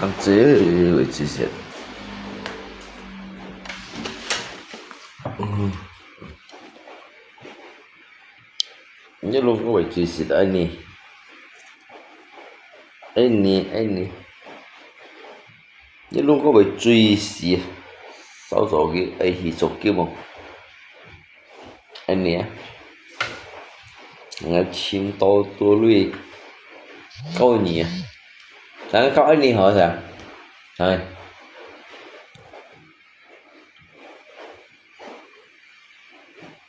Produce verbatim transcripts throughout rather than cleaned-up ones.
啊，這位置先。嗯。你弄个位置是安尼，安尼，安尼。你弄个位置是，稍早个，哎，去做个么？ 安尼啊。𠊎尋到多類高你啊。咱搞安尼好是啊？哎。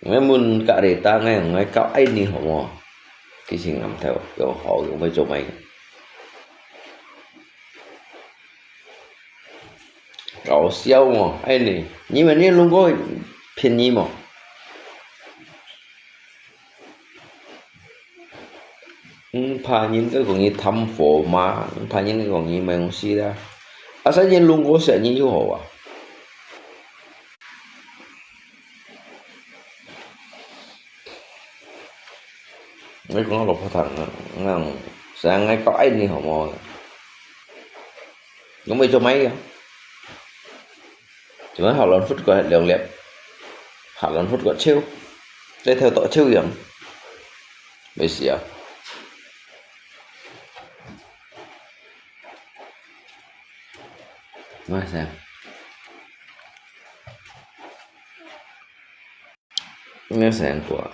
𠊎問隔離單个，𠊎搞安尼好無？其實𠊎毋知有好，有愛做麼个？ 搞笑哦，哎你，你們你弄過便宜無？嗯，怕人家講你貪火嘛，怕人家講你買東西啦。啊，所以你弄過生意就好啊。 你講蘿蔔湯啊，嗯，成日搞愛你好無？你會做麼个啊？做麼个下卵窟个兩粒，下卵窟个手，這頭剁手樣，會死啊！麼个？ 你想過啊？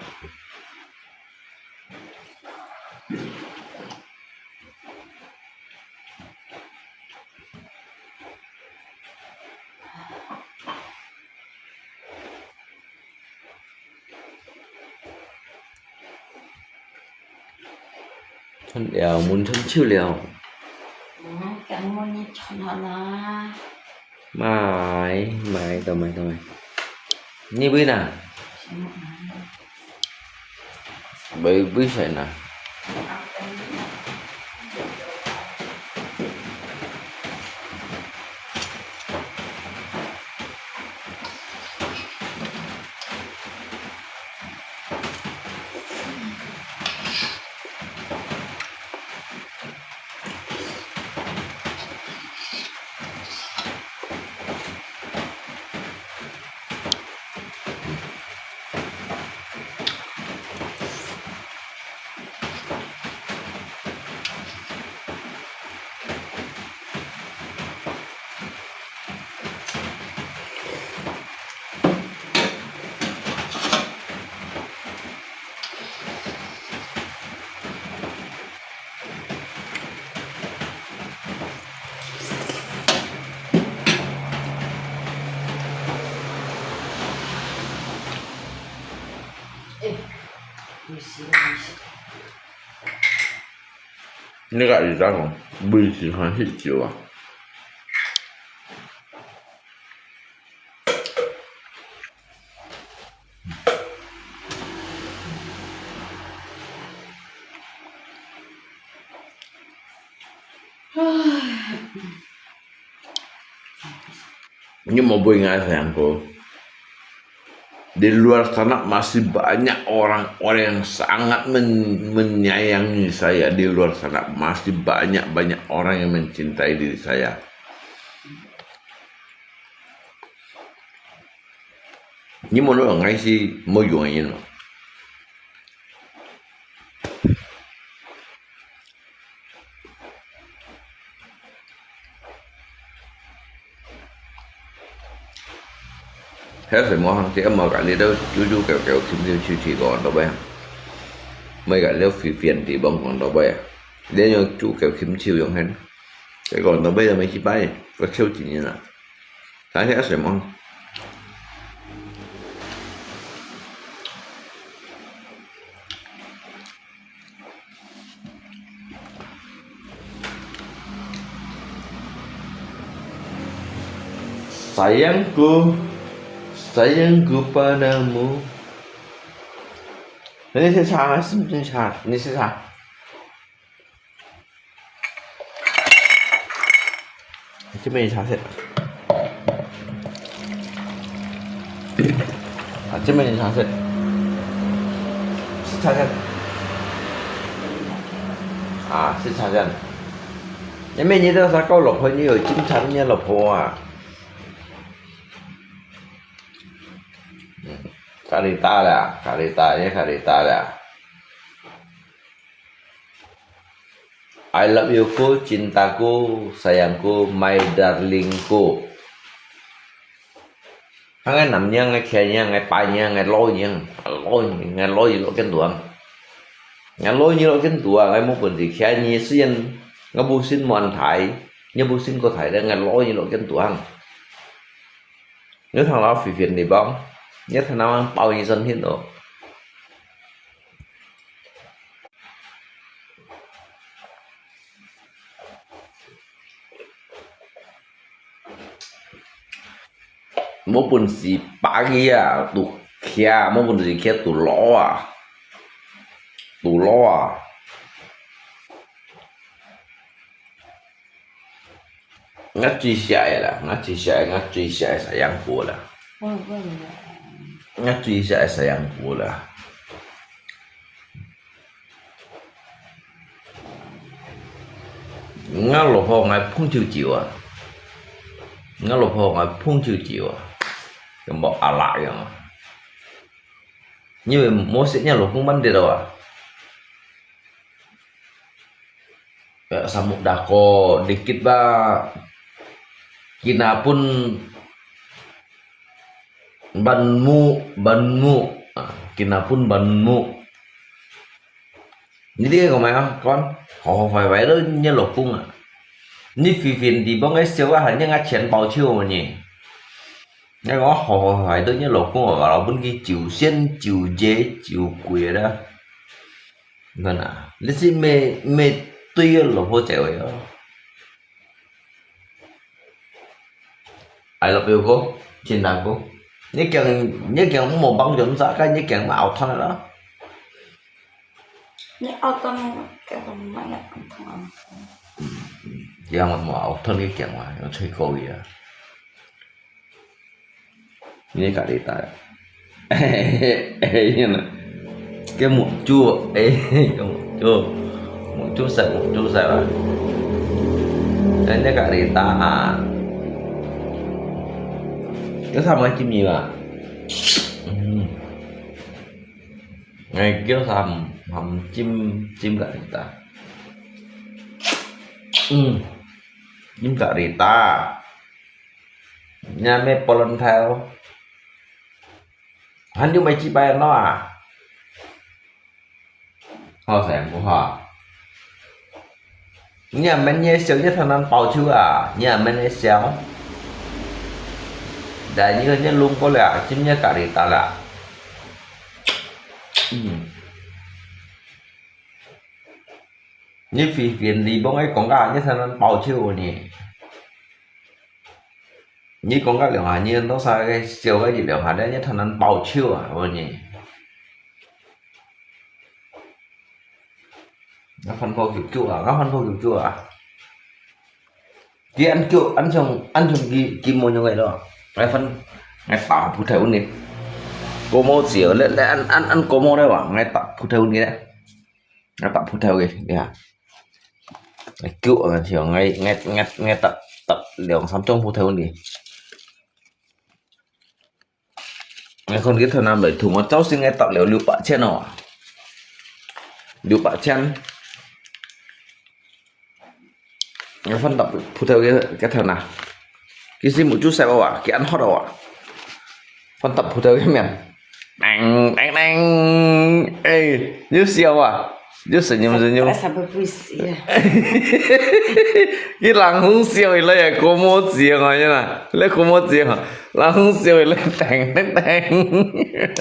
穿了，門穿秋了。嗯，跟我你穿好啦。買，買，都買，都買。你買哪？買，買啥呢？ 你个耳朵吼，毋喜歡食酒啊？ 你有没有被人家讲过？Di luar sana masih banyak orang-orang yang sangat men-, menyayangi saya. Di luar sana masih banyak-banyak orang yang mencintai diri saya. 你問我，𠊎係無用个人咯。係誰無行，這無个，你兜豬豬狗狗，禽獸獸，講到尾啊，每个你都隨便地方講到尾啊，你用豬狗禽獸用很，這講到尾就無幾擺，我抽筋了。但係誰無？ Sayangku, sayangku padamu. Ini si Sa, ini si Sa. Ini si Sa. Ah, ini si Sa. Si Sa. Ah, si Sa. Ini si Sa. Kau lupa ni, oi, ini si Sa ni lupa ah. Karita lah, karita, ini karita lah. I love you ku, cintaku, sayangku, my darlingku. Ngai nam nyang, ngai khia nyang, ngai pai nyang, ngai loi nyang, loi nyang, ngai loi lo ken tuang. Ngai loi nyang lo ken tuang, ngai mu pun ti khia nyi sien, ngai bu sin muan thai, ngai bu sin ko thai le, ngai loi nyang lo ken tuang. Ngai thang lao fi fian ni bang, ngai thang lao pau nyi san hin lo. Mu pun si pagi ah, tu khia, mu pun si khia tu lo ah. Tu lo ah. Ngai cui sia lah, ngai cui sia, ngai cui sia sayangku lah. Ngai cui sia sayangku lah. Ngai lupa ngai phung chiu chiu ah. Ngai lupa ngai phung chiu chiu ah. Yang mau alak yang ah. Ni mau sik ngai lupa mandi lo ah. Samuk dako dikit ba. Kina pun ban mu, ban mu. Kina pun ban mu. Ni dia ko mai ah, kon. Ho ho fai fai lo ngai lupa ah. Ni fi fian ti bang ai siau ah, hanya ngai chien pau chiu ni. Ngai ko ho ho fai fai lo ngai lupa ah, kalau pun ki chiu sien, chiu je, chiu kui lah. Nana, ni si me, me tui lo po cewek yo. I love you ku, cintaku. Ni kiang, ni kiang mo bang jom sa kai, ni kiang ma au thon lo. Ni au thon, kiang ma ya au thon. Yang mo au thon ni kiang ma, yang chui ko ya. Ini karita. Ini na. Ke muk cu, eh, ke muk cu. Muk cu sai, muk cu sai ba. Ini karita ah. Ke sama kimi ba. Hmm. Ngai kêu sam, sam chim, chim karita. Hmm. Chim karita. Nhà mẹ polon theo. Hàn ñu mày chỉ bài nó à? Ho sai mù ho. Nhà mẹ nhé siêu nhất thằng ăn bảo chứ à? Nhà mẹ nhé siêu. Đại như nhé lung có lẽ, chính nhé cả đi ta lạ. Ừ. Nyi fi fian li bông ai kong ka nyi than nan pau chiu ni. Nyi kong ka liang ha nyi to sa ke siau ke liang ha de nyi than nan pau chiu a wo ni. Nga phan pau kiu kiu a, nga phan pau kiu kiu a. Ki ăn kiu, ăn chong, ăn chong ki, ki mo nyong ai lo. Ngai phan, ngai ta phu thai un ni. Ko mo chiu le, le ăn, ăn, ăn ko mo de wa, ngai ta phu thai un ni de. Ngai ta phu thai ke, ya. Ngai kiu a, ngai, ngai, ngai, ngai ta, ta liang sam chong phu thai un ni. Ngai kon ki thon nam lei thùng a, chau sin ngai ta liu liu pa chen o. Liu pa chen. Ngai phan ta phu thai ke, ke thon na. Ki si mu chu sai wa, ki ăn hot wa. Mantap，putar个面。Teng, teng, teng. 哎，又笑啊，又声音，声音。Rasa berpuisi, ya. 佢冷风笑起来啊，过目睛啊，呀啦，你过目睛啊，冷风笑起来，teng, teng, teng.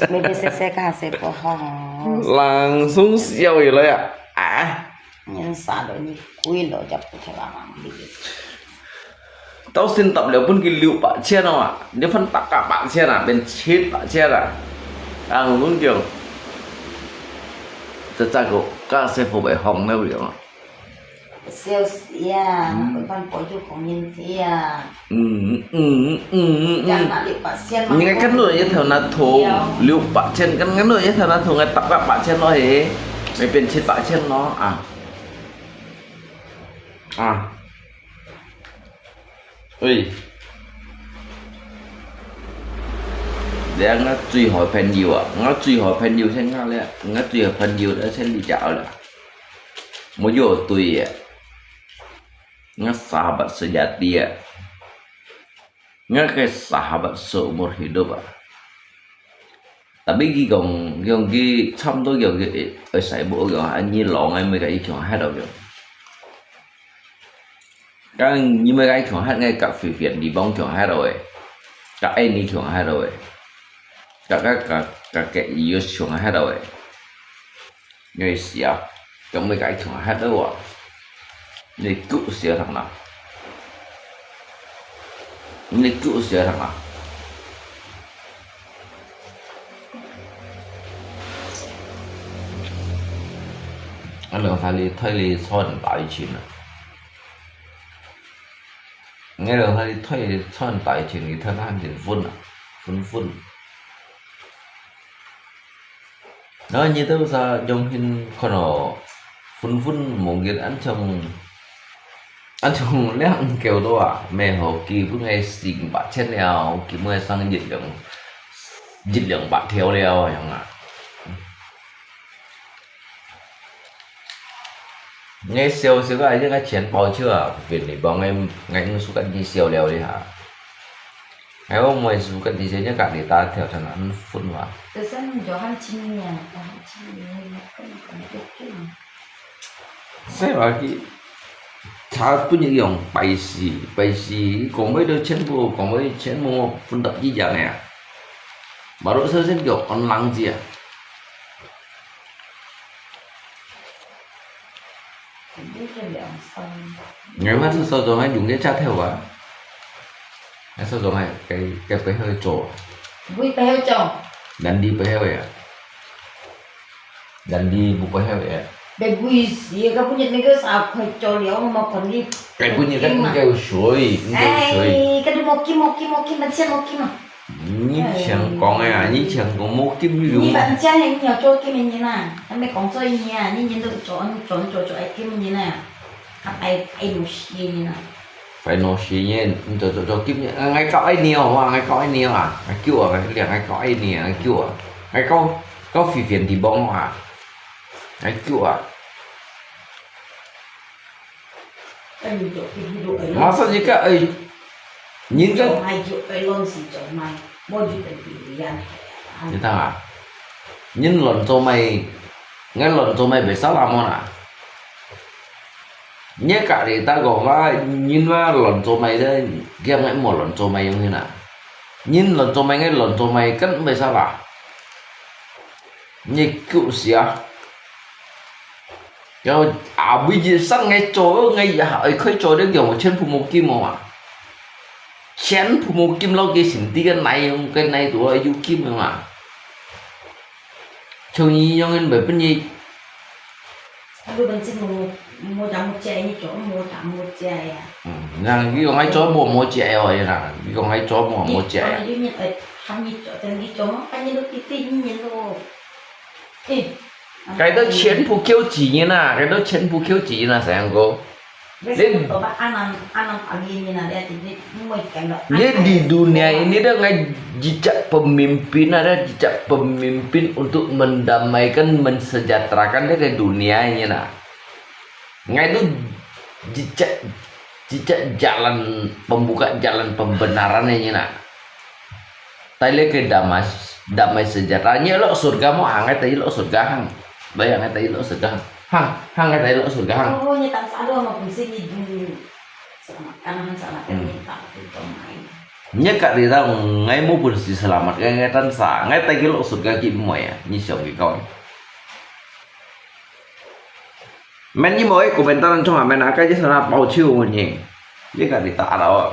Maybe saya, saya kasi bohong. 冷风笑起来啊，啊。 Nyan sa lo ni kui lo jap ko thela mang di. 到先搭了分佢六百千哦啊，你分大家八千啊，变七百千啊。啊，我讲，这再个，加师傅会红了样啊。笑死啊，嗯。Bukan boy tu kong yin tia. 嗯，嗯，嗯，嗯，嗯。Yang nak lipat sian 你看，看到一头那头六百千，看，看到一头那头，俺大概八千咯嘿，没变七八千咯啊。啊。喂。你看我最好朋友啊，我最好朋友先讲了，我最好朋友了，先你讲了。没有对耶。 Nga sahabat sejati啊。Nga个 sahabat seumur hidup啊。Tapi佢讲，佢讲佢差不多讲佢会，会使无讲，啊，你老，你咪甲伊共下咯讲。讲你咪甲伊共下，你甲菲菲地方共下咯喂，甲爱你共下咯喂，甲甲甲甲甲伊又共下咯喂。 你笑，咁你解決下都啊？你估笑得啦？你估笑得啦？俺两下你退你穿大一群啊！俺两下你退穿大一群，你退下很分啊，分分。 然后你都是用心看哦，分分梦见俺从，俺从两九多啊，没好基本个四五百千了，基本个上一两，一两百条了，样啊。你笑笑个，这个钱包出啊，给你帮俺，俺五十个你笑了的哈。 哎，我每次跟以前人家里打条，常常很混嘛。可是你就很亲密啊，很亲密，那个感觉就对了。所以嘛，佢，他不能用拜师，拜师，讲话都全部，讲话全部分得一样的呀。Baru saya sendiri orang langji啊。 Ngày mai tôi sao rồi hay dùng cái chat theo à? Hay sao rồi hay cái cái phải hơi trổ. Vui phải hơi trổ. Đánh đi phải hơi à? Đánh đi bu phải hơi à? Để vui gì các bác nhật này cứ sao phải trổ liao mà còn đi. Cái bu nhật các cũng kêu suối, cũng kêu suối. Ai, cái đứa một kim, một kim, một kim, bánh xe một kim à? 你想讲个啊，你想讲无金你用。你反正你要做金个人啊，还没讲做一年啊，你年都做，你做做做爱金个人啊，还白白弄死人啊。白弄死人，你做做做金人，啊，爱搞爱你哦，哇，爱搞爱你哦啊，爱救啊，爱两爱搞爱你啊，爱救啊，爱搞搞飞天地bomb啊，爱救啊。 Masa jika ai, nyin kan. 你聽啊，人亂做咪，𠊎亂做咪別儕啦麼啦？你隔離打講話，人話亂做咪咧，佢𠊎無亂做咪樣形啊？人亂做咪，𠊎亂做咪，跟別儕啦？你狗屎啊！ 然後啊，每日上來做，𠊎也愛開做了，用全部無金哦嘛。全部無金咯，佢先知个哪用个哪多有金个嘛。像你樣个，本本你。你本身無，無打無借，你做無打無借呀。嗯，那你用來做無無借哦，那你用來做無無借呀。你，你，你，呃，他们做，等你做么，反正都一对一年咯。 該兜全部救濟人啊，該兜全部救濟人啊，細人哥。你，你di dunia ini dah ngai jejak pemimpin ada jejak pemimpin untuk mendamaikan, mensejahterakan deh dunia ini nah. Ngai tu jejak, jejak jalan pembuka jalan pembenaran ini nah. 帶這个damai，damai sejahtera，你落surga無？行，𠊎帶你落surga行。Bayang，𠊎帶你落surga行。行，行，𠊎帶你落surga行。哦，你當時都無本事，你，嗯，selamatkan，selamatkan，嗯。你打，你都買。你隔離到，𠊎無本事selamatkan，𠊎單儕，𠊎帶佢落surga佢毋會啊，你想佢講。Mên你無愛komentar，你從下面拿个，你sana包手呢？你隔離到啊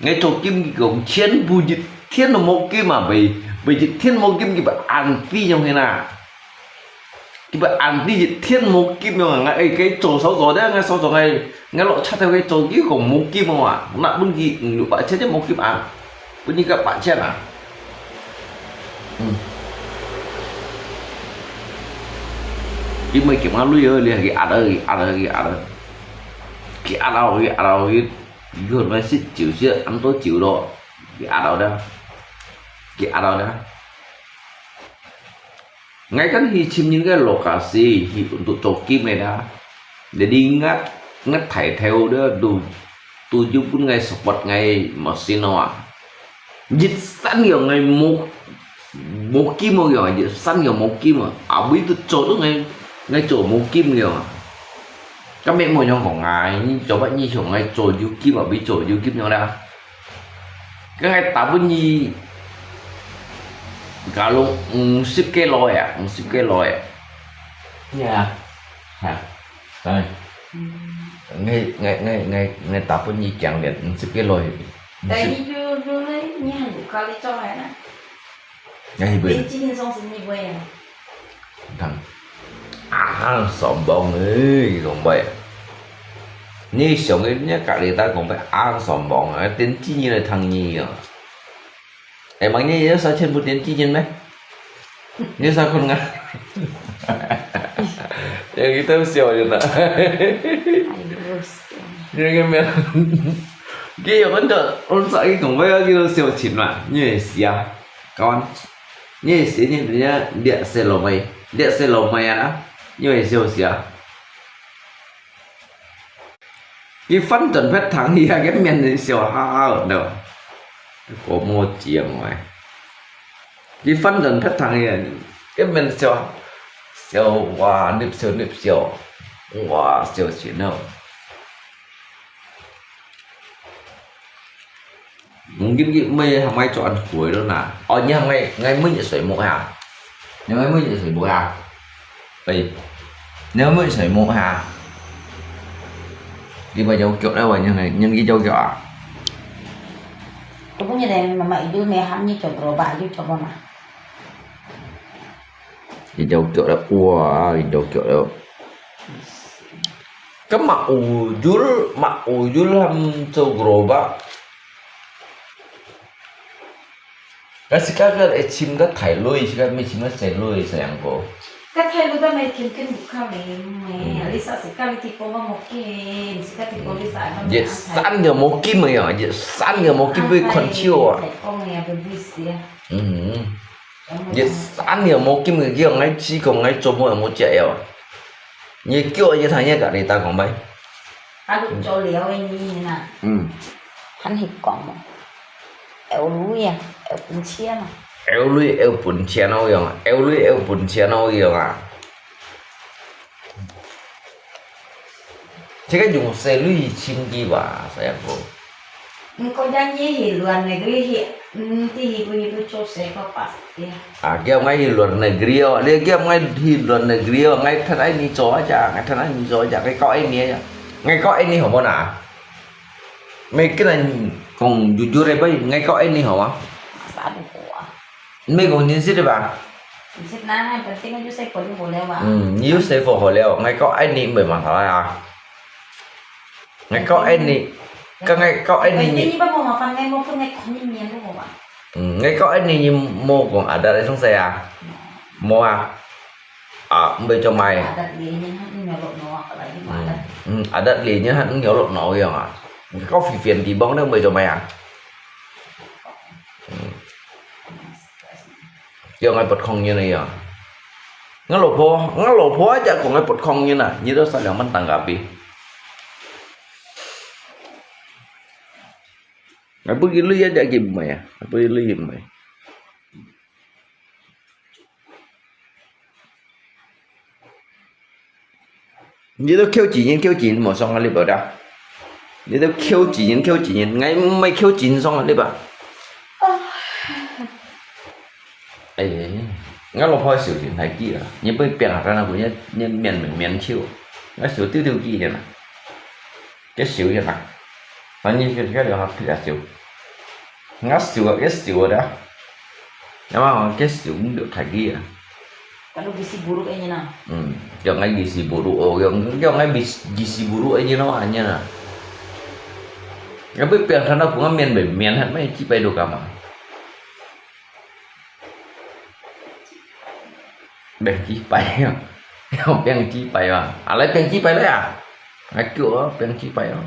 ！𠊎做金佢講，全部一天都無金啊，袂，袂一天無金，佢會anti樣个啦。佢會anti一天無金樣啊！𠊎，哎，該做手做的，𠊎手做，𠊎，𠊎落車頭，𠊎做佢講無金啊，拿分佢五六百千就無金啊。 分你个八千啊。嗯。佢毋會給𠊎鐳哦，你去壓啊，去壓啊，去壓啊。去壓啊，去壓啊，去，佢可能食酒食，恁多酒咯，去壓啊了，去壓啊了。 𠊎kan去尋人个lokasi，去untuk做金个啦。Jadi ngat，ngat大頭了，都，都有分𠊎support𠊎mesin啊。一山个𠊎無，無金个，一山个無金啊。Abis都做到𠊎，𠊎做無金个。Kan無樣講啊，你做麼你想𠊎做有金，abis做有金樣啦。 該𠊎打分你，假如五十个鐳啊，五十个鐳啊。Ya，哈，哎。嗯。𠊎，𠊎，𠊎，𠊎，𠊎打分你獎勵五十个鐳。五十。但係你就，就，你，你還有考慮做下啦。 𠊎去買。你今年送生日會啊？你看，啊，上網誒，講買。你想个，你隔離打講買，啊，上網啊，電視你來聽你啊。哎，問你有啥全部電視人咩？你有啥看啊？有一兜笑人啊。哎呦，笑。你个咩？佢有很多，我早一講，我要叫做小琴嘛，你也是啊。 Kawan，你係寫你，你，你寫落尾，你寫落尾啊，你會笑死啊！佢翻轉別堂去啊，佢面笑哈哈个，我無講喂。佢翻轉別堂去啊，佢面笑，笑哇，翕笑翕笑，哇，笑死了。 Mungkin佢毋係，毋係做恁久咯呐。哦，你係毋係，毋係每日睡目哈？你係毋係每日睡目哈？喂，你係毋係每日睡目哈？你毋係有腳了，你係，你係有腳啊？Kebun ni deh, mama itu ni ham ni coba, baju coba mah. 佢有腳了，哇，佢有腳了。該Mak Uyul，Mak Uyul ham做gerobak。該自家个會尋个大鐳，自家毋係尋个細鐳，細人哥。該大鐳个毋係天天無靠你，嗯。你啥自家你地方个無見，自家地方你啥个。一山个無金个呀，一山个無金會看笑啊。哎，講个呀，不會死啊。嗯。 一山又無金个，叫𠊎試過，𠊎做麼个無食藥啊？你叫一下，你隔離打講咩？啊，你做了个呢呐？嗯。還係講嘛，有鐳啊，有本錢啊。有鐳有本錢好用啊，有鐳有本錢好用啊。 這个用細鐳尋佢吧，細人哥。嗯，講真，你去luar negeri去，嗯，你去，你去做事个pasti啊。啊，叫𠊎去luar negeri哦，你叫𠊎去luar negeri哦，𠊎趁恁樣做啊，𠊎趁恁樣做啊，𠊎搞恁樣啊，𠊎搞恁樣好無呐？𠊎跟你講jujur个，𠊎搞恁樣好無？Masa都好啊。 你毋係講認識个吧？認識啦，反正就識講就好了吧。嗯，你有識講好了，𠊎搞恁樣毋會masalah啊。𠊎搞恁樣，該𠊎搞恁樣，反正你毋好麻煩，𠊎無分你看一面就好吧。嗯，𠊎搞恁樣，你無講adat个東西啊？無啊。啊，毋會做麼个。Adat linya han nyolok no apalagi adat. 嗯，嗯，adat linya han nyolok no樣啊。你搞phiền phiền地方，你毋會做麼个啊？嗯。 Kêu ngai bật không như này à? Ngai lô pho, ngai lô pho aja kong ngai bật không như na, như đó sao yang mentang kapi. Ngai bagi lui aja kim mai à, ngai bagi lui kim mai. 你都扣錢，扣錢，無爽啊，你無得。你都扣錢，扣錢，𠊎毋係扣錢爽啊，你吧。哎，𠊎老婆手真大隻啊，你不要變啊，剛才我你你面面面手，𠊎手丟丟隻的啦，這手一啦，反正就這條皮啊手，𠊎手啊，這手啊，那麼這手毋就大隻啊。 Kalau gizi buruk ini nah. Hmm, yang ai gizi buruk, oh, yang yang ai bis- gizi buruk ini no anya nah. Tapi piang sana bunga mian be mian han mai ci pai do kama. Piang ci pai ya. Yang piang ci pai ya. Alai piang ci pai le ya. Aku piang ci pai ya.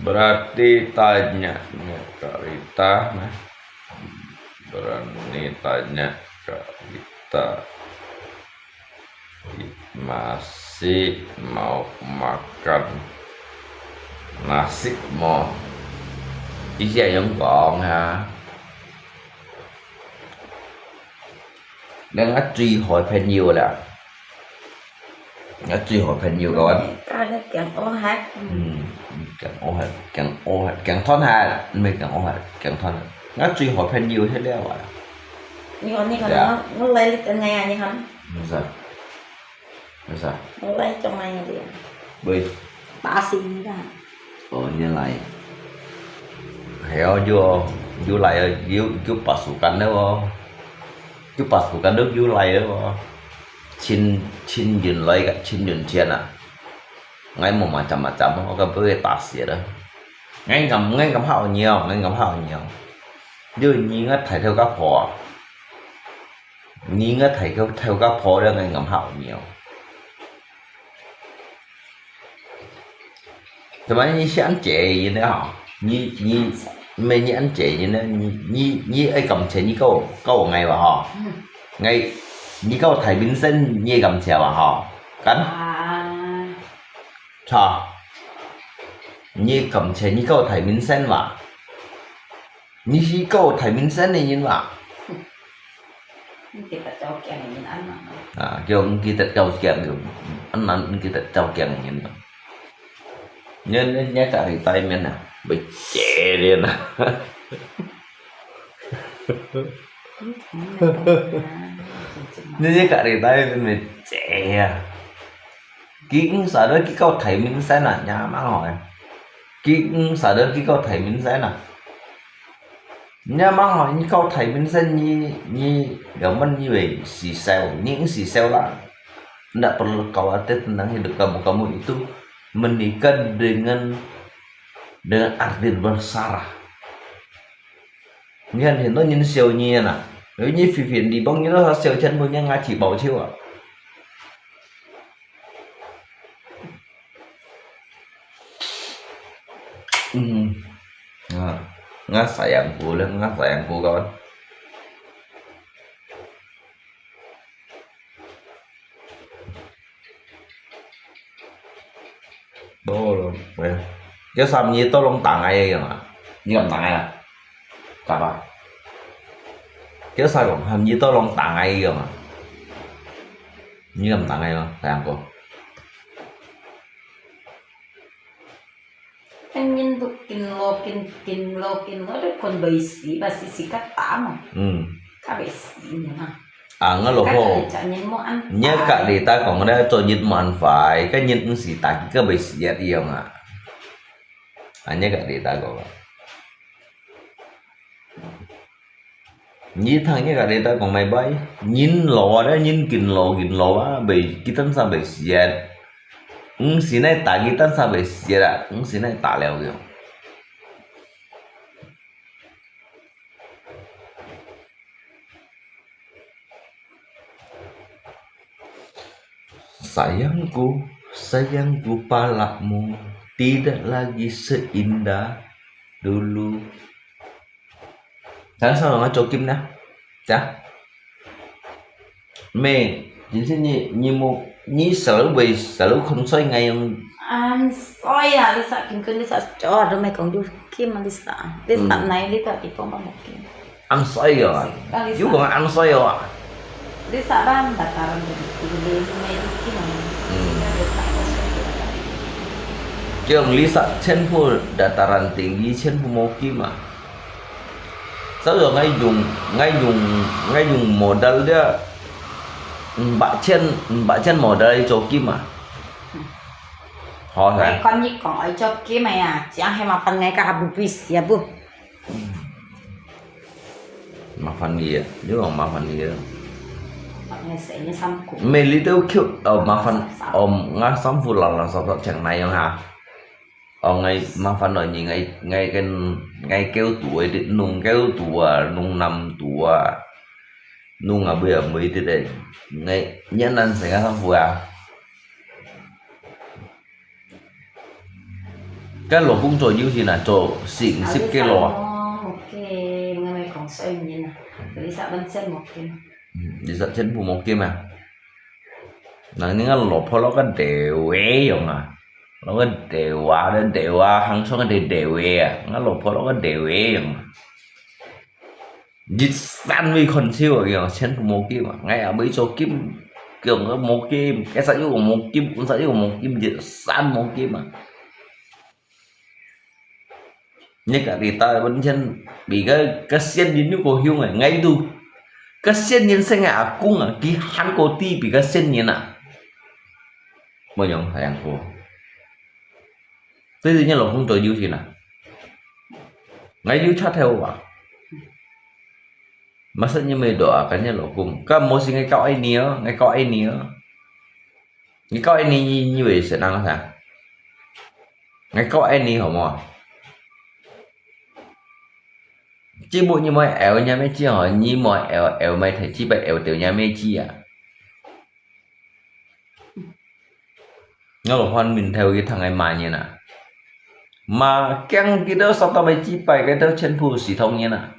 Berarti tanya nya Kak Rita nah. Berani tanya Kak Rita. Masih mau makan nasi mau. Ý nghĩa giống con ha. Đang ngắt truy hỏi朋友啦. Ngắt truy hỏi朋友 kawan. Ka le kiang ô hat. Hmm, kiang ô hat, kiang ô hat, kiang thon hat, mê kiang ô hat, kiang thon hat. Ngắt truy hỏi朋友 hết leo à. Ni kon ni kon Dạ. Nó nó lấy lịch anh này anh hả? Sao? Sao? Nó lấy trong này đi. Bơi. Ba sinh ra. Ồ, như này. Héo, you, you lại, you, you pasukan đó. You pasukan đó, you lại đó. Chin, Chin Yun lại, Chin Yun Chien à. Ngay một mà chậm mà chậm, có cái bơi ta xỉa đó. Ngay ngắm, ngay ngắm hao nhiều, ngay ngắm hao nhiều. You, you ngay thải theo các phò. You ngay thải theo, theo các phò đó, ngay ngắm hao nhiều. Thế mà you sẽ ăn chế gì nữa hả? You, you, mẹ you ăn chế gì nữa? You, you, you ai cầm chế you câu, câu ngày mà hả? Ngày, you câu thải bình sinh you cầm chế mà hả? Cắn? À. Sao? You cầm chế you câu thải bình sinh mà. You chỉ câu thải bình sinh này nhìn mà. Kita cau kiang nhìn ăn mà. À, kiểu kita cau kiang, ăn ăn kita cau kiang nhìn mà. Nhớ, nhớ, nhớ cả thì tay miền à, bị chế đi nè. Nhớ, nhớ cả thì tay miền bị chế à. Kí ứng xã đó kí câu thải bình sinh à, nhà má hỏi. Kí ứng xã đó kí câu thải bình sinh à. Nhà má hỏi, you câu thải bình sinh you, you, gak mên you về xì xèo, you xì xèo lah. Ndak perlu kau arti tentang hidup kamu. Kamu itu menikah dengan, dengan arti bersalah. You hàn hiện tại you xèo you nè. Nếu you phi phiền đi bông you nó xèo chân của you ngã chỉ bảo chiếu à. Hmm. Nah, ngah sayangku lah, ngah sayangku kawan. Đó là, cái sao như tôi lòng tặng ai vậy mà, như làm tặng ai à, tặng à, cái sao lòng hàm như tôi lòng tặng ai vậy mà, như làm tặng ai mà, sayangku. Kan nhìn tụ kính lô, kính, kính lô, kính lô, đó còn bơi xí, bà xí xí cắt tá mà. Ừ. Cá bơi xí nữa mà. À, ngã lô hô. Cắt bơi chả nhìn mua ăn. Nhớ phải. Cả đi ta còn đó cho nhìn mua ăn phải, cái nhìn cũng xí tá, cái bơi xí yết đi không ạ? À, nhớ cả đi ta còn. Nyi thang nyi ka đi ta kong mai bai. Nyin lo a, nyin kin lo, kin lo a, bai, kitan sa bai siat. Ng si nai ta kitan sa bai siat a, ng si nai ta leo kyo. Sayangku, sayangku, palakmu tidak lagi seindah dulu. Tháng sau là nó cho Kim nè. Chà. Mẹ, chính xác như, như một, như sáu bảy, sáu không soi ngày. Ăn soi à, Lisa, Kim Kim, Lisa, cho rồi mẹ còn du Kim mà Lisa. Lisa này, Lisa thì con bằng một Kim. Ăn soi rồi. Lisa. Chú còn ăn soi rồi. Lisak ban dataran tinggi, tinggi, tinggi, tinggi. Hmm. Sehingga lisak kosong. Kiong lisak全部dataran tinggi，全部無金啊。所以講，𠊎用，𠊎用，𠊎用modal dia，五百千，五百千modal去做金啊。好，係。哎，講你講愛做金个啊，這樣還麻煩𠊎个Abu Bis，也不。 麻煩你啊，你講麻煩你啊。Makanya saya sanggup. 每日都Q，哦，麻煩，哦，𠊎衫褲垃垃雜雜全哪樣哈？哦，𠊎麻煩了你，𠊎，𠊎跟，𠊎狗肚个，弄狗肚啊，弄男肚啊，弄啊，不要，不要的嘞。𠊎，你难生个衫褲啊。 該老公做有錢啊，做四五十个咯啊。啊，你講，OK，𠊎講細人啊，你十分錢無見。嗯，你十千步無見啊。人家老婆攞个地位用啊，攞个地位，地位，行上个地位啊，𠊎老婆攞个地位用啊。 一山尾看手啊，佢講全部無金啊，𠊎也會做金，佢講無金，該隻又講無金，該隻又講無金，一山無金啊。你家己打本錢，比个，个仙人又過凶啊，𠊎都，个仙人生个阿公啊，佢還過知比个仙人啊。無用，太陽哥。 最近你老公做有錢啊？𠊎有車頭啊。Masa你沒有啊，跟你老公，該無事，𠊎教愛你哦，𠊎教愛你哦。你教愛你，你，你會選哪個啥？𠊎教愛你好無？這目你莫搖，你咩知哦，你莫搖，搖咩睇，只不過搖到你咩知啊。 𠊎老伴面頭佢聽𠊎罵人啊，罵驚佢兜殺到會幾百，佢兜全部死痛人啊。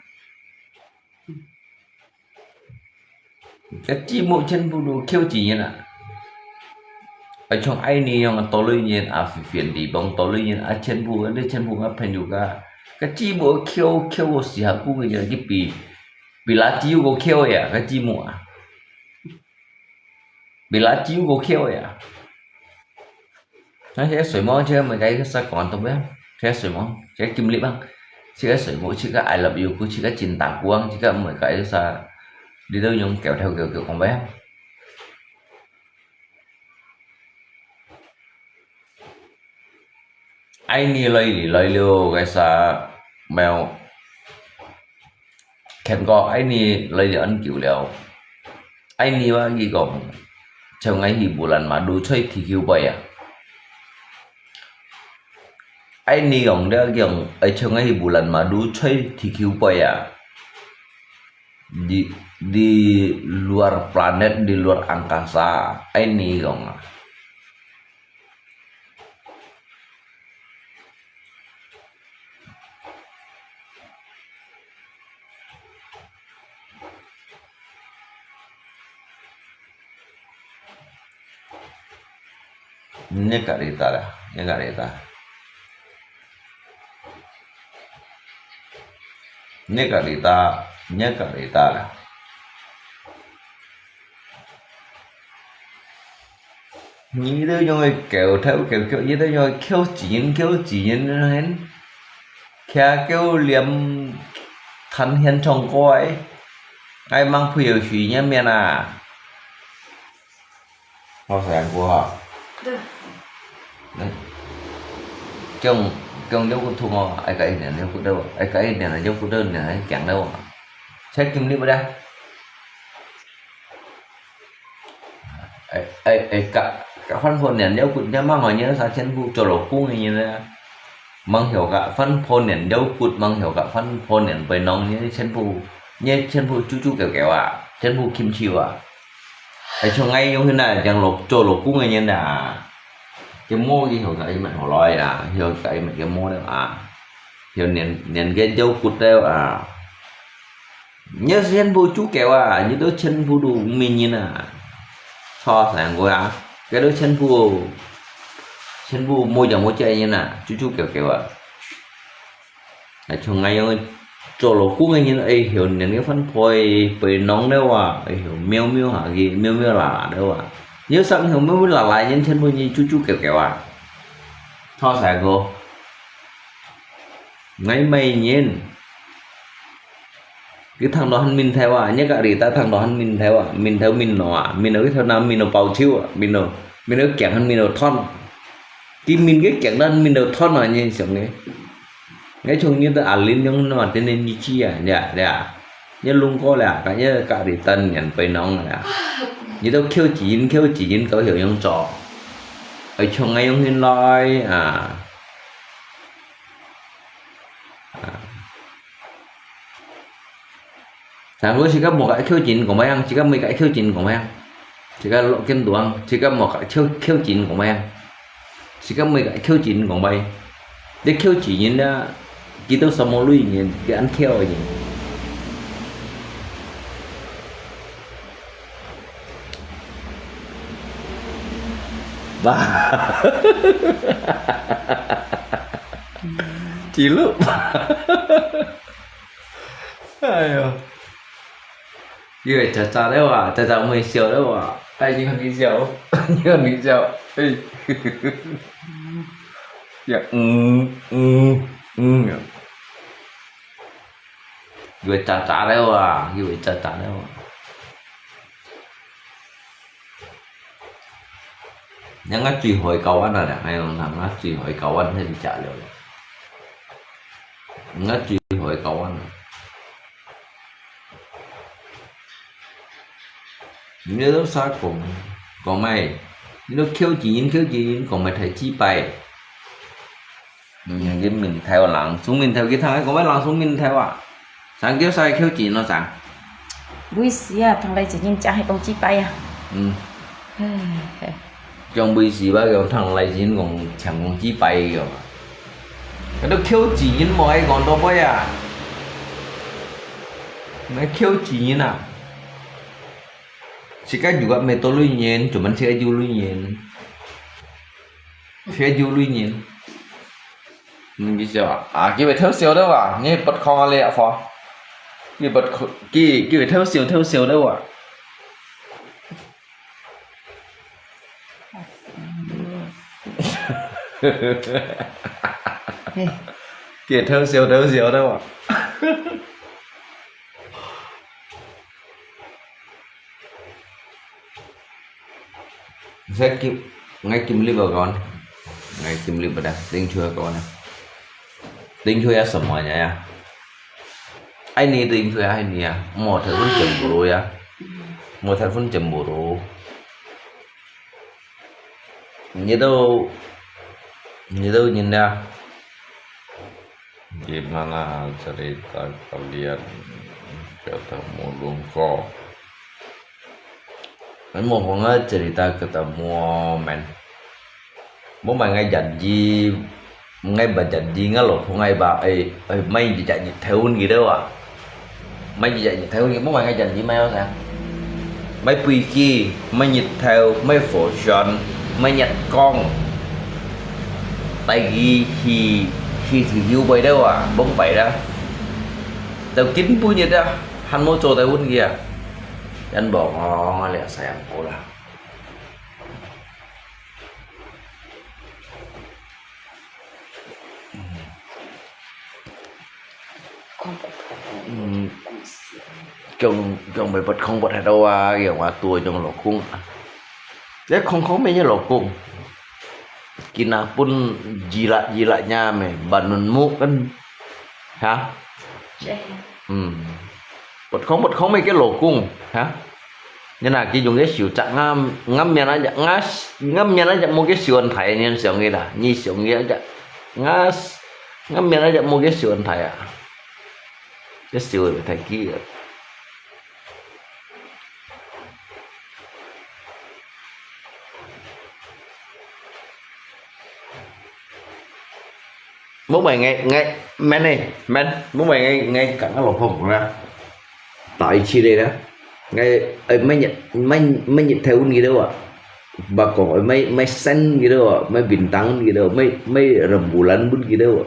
該節目全部都扣錢人啊。啊，像愛你樣啊，多類人啊，Vivian地方多類人啊，全部，你全部个朋友个，該節目扣，扣死下，估計就比，比垃圾又過扣呀，該節目啊。 Bila jiu ko khiau ya. Nah, saya semua je mereka itu sa kuan tu ya. Saya semua, saya kim lip bang. Saya semua, saya I love you ku, saya cinta kuang, saya mereka itu sa. Di tu yung kêu theo kêu kêu không phải. Ai ni lôi li lôi liu cái sa mèo. Khen ko ai ni lôi li ăn kiu liu. Ai ni wa gi gong. Cheu ngai hi bulan ma du choi thi kiu bai ya. Ai ni gong dia giong ai cheu ngai hi bulan ma du choi thi kiu bai ya. Di, di luar planet, di luar angkasa, ai ni gong. Nyekarita lah, nyekarita. Nyekarita, nyekarita lah. Nyi tu yung kêu thâu kêu kêu, nyi tu yung kêu chín, kêu chín hen. Kia kêu liêm than hiên chong koi. Ai mang phu yêu suy nyen miên à. Ho sa yang ku ha. Kiong, kiong yau ku thu mo, ai ka inian yau ku dau, ai ka inian yau ku dau nian ai kiang dau. Check kim li ba da. Ai, ai, ai ka, ka fan phone nian yau ku nian mang ho nian sa chen bu cho lo ku ngi nian. Mang hiau ka fan phone nian yau ku mang hiau ka fan phone nian bai nong nian chen bu, nian chen bu chu chu kêu kêu à, chen bu kim chiu à. Ai chong ngai yung hin na, yang lo, cho lo ku ngai nyen da. Ke mo ki hiau kai mat ho loi da, hiau kai mat ke mo da a. Hiau nian, nian ke jau kut da a. Nhớ chen bu chu kêu a, như đó chen bu du min nyen a. Cho sang ko a. Ke do chen bu, chen bu mo yang mo che nyen a, chu chu kêu kêu a. Ai chong ngai yung 做老公个人愛曉𠊎个番婆个背囊了啊，愛曉貓貓下去，貓貓罅罅了啊。你要生曉貓貓罅罅个人，全部你豬豬狗狗啊。好，下一個。𠊎買人，佢聽到很面頭啊，你个Rita聽到很面頭啊，面頭面腦啊，面頭佢頭那面頭包手啊，面頭，面頭驚很面頭痛。佢面佢驚到面頭痛啊，你想个。 𠊎像你个阿玲樣喏，天天日子啊，呀，呀，你弄過了，甲你个Rita人背囊了。你都口舌音，口舌音，搞曉樣做。愛像𠊎樣形來啊。啊。 Sangko自家無个口舌音講麼樣，自家每个口舌音講麼樣，自家落緊度啊，自家無个口，口舌音講麼樣，自家每个口舌音講麼樣，你口舌音啊，佢都什麼類型，佢恁口个人。哇，記錄。 哎喲，以為渣渣了哇，渣渣毋會笑了哇，哎，你看你笑，你看你笑，哎，呀，嗯嗯嗯，以為渣渣了哇，以為渣渣了哇。 人家最好个教案啊，哎喲，人家最好个教案，你食了了。人家最好个教案啊。你都啥講，講咩？你都口舌音，口舌音，講咩太直白。 嗯，佢面頭，人送面頭，佢聽佢講話人送面頭啊。Sangko啥口舌音咯，Sang？Buisi啊，聽來一人講係講直白啊。嗯。唉，嘿。講Buisi吧，講聽來一人講像講直白个。佢都口舌音無愛講到尾啊。該口舌音啊。自家有个咩多類人，專門自家有類人。 Thế du lui nhìn. Mình cái sao à? À, cái bài thơ siêu đó à? Nghe bật không lẹ phó. Cái bật kho-, cái, cái bài thơ siêu, thơ siêu đó à? Cái thơ siêu, thơ siêu đó à? Saya kim, ngai kim li ba kawan. Ngai kim li ba dah. Ting chua kawan. Ting chua ya semua ya ya. Ai ni ting chua ya, ai ni ya. Mo thai phun cemburu ya. Mo thai phun cemburu. Ni tu, ni tu nyin ya. Gimana cerita kalian ketemu Lungko? Ai, mo kong ngai cerita ketemu men. Mo mai ngai janji, ngai ba janji ngai lo kong ngai ba, ai, ai, mai jijak nyit thai un gitu ah. Mai jijak nyit thai un, mo mai ngai janji mai âu sa. Mai pui ki, mai nyit thai, mai phổ son, mai nyat kong. Tại vì khi, khi thì hiu bai đâu à, bông bai đó. Tao kín bu nhiệt đó, hăn mô trô tao hun kia. Yan bảo ngon lẹ sai ăn khổ là. Ừm, chồng, chồng phải bật không bật hạt đâu à, kiểu mà tua chồng lỗ cung à. Thế không không mấy như lỗ cung. Kina pun jilat-jilat nya meh, banun mu kan. Ha? Ừm. Bật không, bật không mấy cái lỗ cung, ha? Như là cái dùng cái siêu chắc ngắm, ngắm miền á, ngắm, ngắm miền á, một cái siêu ăn thải, nên siêu nghe là, như siêu nghe chắc. Ngắm, ngắm miền á, một cái siêu ăn thải à. Cái siêu ăn thải kia. Múc mày ngay, ngay, men này, men, múc mày ngay, ngay cẳng cái lỗ phòng của nó. Tại chi đây đó. Ngay, ê, mấy nhật, mấy, mấy nhật theo gì đâu à. Bà còn mấy, mấy sen gì đâu à, mấy bình tăng gì đâu, mấy, mấy rembulan bún gì đâu à.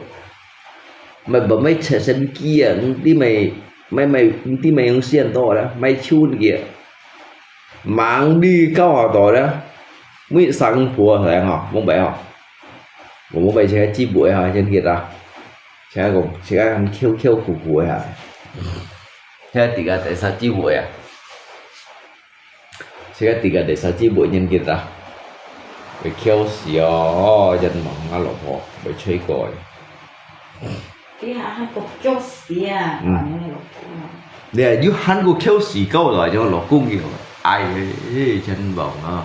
買，買，買直升機啊，你買，買，買，你買用線到啦，買手个，忙你搞下到啦，每生活来吼，明白吼？我明白现在姊妹哈，现在啊，现在讲，现在很Q Q苦苦的哈，现在底下在啥姊妹啊？ 自家自家第三姊妹年纪啦，會痟死哦，人忙啊，老婆，會吹過的。你還喊佢痟死啊？嗯。你老公啊。你又喊佢痟死，搞到就老公个，哎，真忙啊。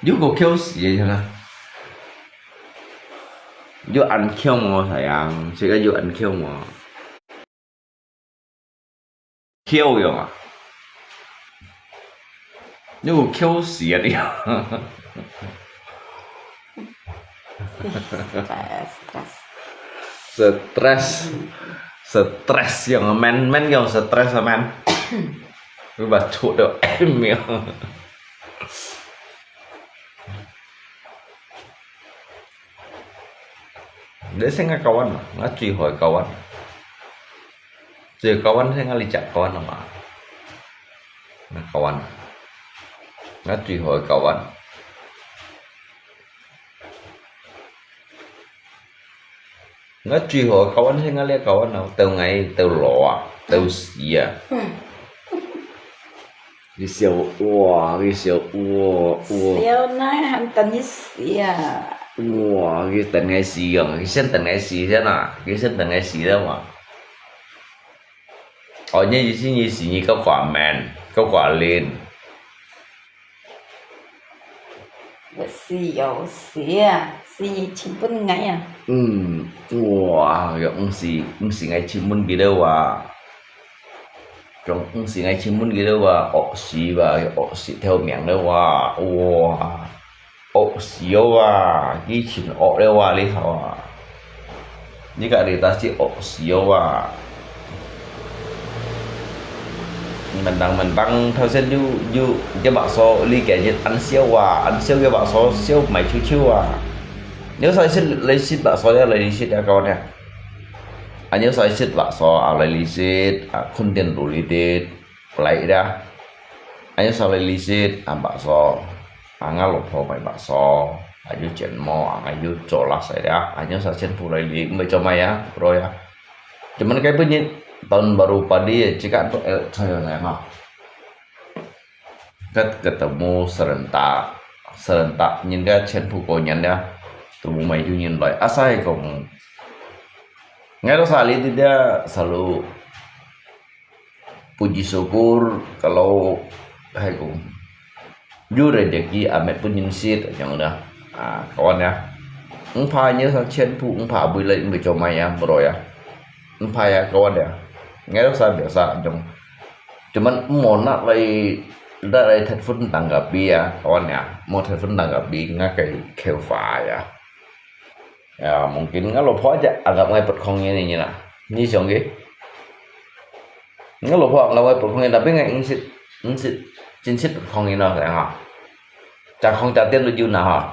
又个痟死个啦。又恁痟哦，sayang，自家又恁痟哦。 痟用啊？你有痟死啊你？Stress，stress，stress用啊，man，man用stress啊，man。你把错掉，没有。你先个教案嘛，我最好个教案。 最高溫係𠊎哩隻高溫啊嘛。𠊎高溫啊，𠊎最好个高溫。𠊎最好个高溫係𠊎哩隻高溫啊，到𠊎到老啊，到死啊。嗯。 佢笑，哇，佢笑，哇，哇。笑哪還等你死啊？哇，佢等𠊎死哦，佢先等𠊎死先啊，佢先等𠊎死了嘛。哦，你意思你死你个寡man，个寡練。 死哦，死啊，死你尋分𠊎啊。嗯，哇，又毋係，毋係𠊎尋分佢了哇。仲毋係𠊎尋分佢了哇，惡死哇，又惡死條命了哇，哇，惡死哦哇，佢尋惡了哇，你好啊。 你个你但是惡死哦啊！Mendang mendang，頭先有有个白素，你今日恁燒啊，恁燒个白素，燒埋臭臭啊！你使食來食白素呀，來食呀，講呀。啊，你使食白素啊，來食啊，肯定努力的。 來啦。Ayo sa lilisit ang bakso. Ang nga lopho may bakso. Ayo jen mo, ang ayo cola saya. Ayo sa chen pulay li, may comay ya, bro ya. Cuman kayak bunyi tahun baru padi, jika untuk el saya saya mah. Kat ketemu serentak, serentak nyin dia chen pu ko nyan dia. Tumu may yu nyin lai. Asai kong. Ngai ro sa li dia selalu Puji syukur kalau hai kong. Yu rezeki amet pun nyin sit nyong na. Ah, kawan ya. Engpa nyi sa chen pu, engpa bui lai, engpa comay ya, bro ya. Engpa ya, kawan ya. Ngai sa biasa nyong. Cuman mo nak lai, nak lai telepon tanggapi ya, kawan ya. Mo telepon tanggapi ngakai kêu fa ya. Ya, mungkin nga lopho aja anggap ngai pet khong ini nyi na. Nyi siang ki? Nga lopho anggap ngai pet khong ini, tapi ngai ingsit, ingsit, cinsit pet khong ini na, sayang ah. Cakong catian lucu na ha.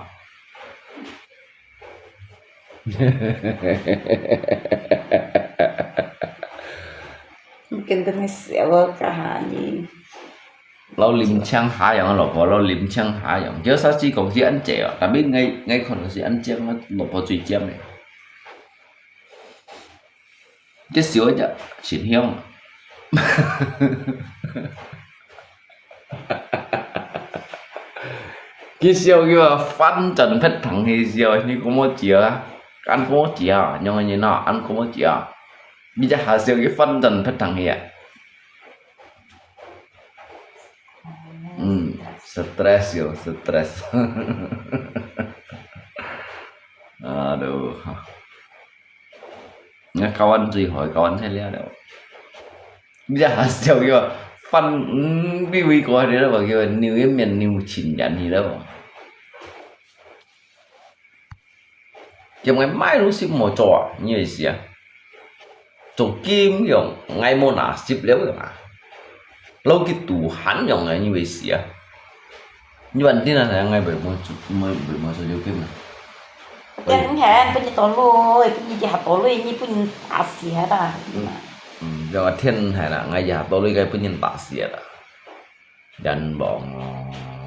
Mungkin tu ngai siapa kahani. 老林青下樣个老婆，老林青下樣，就算是講是恁濟哦，tapi ngai ngai看到是恁靚个老婆最靚个。這小姐真香。佢笑佢話反轉撇糖去笑，你講麼子啊？恁講麼子啊？樣个人啊，恁講麼子啊？你這下笑佢反轉撇糖去啊？ 嗯，stres yo, stres. Aduh. Nga kawan最好，kawan saya lihat dah. Biasa yo, fan, hmm, bi wi ko dia dah bagi ni wi men ni mucin jan ni dah. 叫𠊎買東西無做啊，你意思啊？做金用，𠊎無拿十了个嘛。老佢肚閒用啊，你意思啊？你問題啊，𠊎袂無做，袂，袂無做有金啊。天毋肯，分你倒落，分你一下倒落，你分人打死忒啦。嗯，嗯，這個天毋肯啦，𠊎一下倒落該分人打死忒啦。冤枉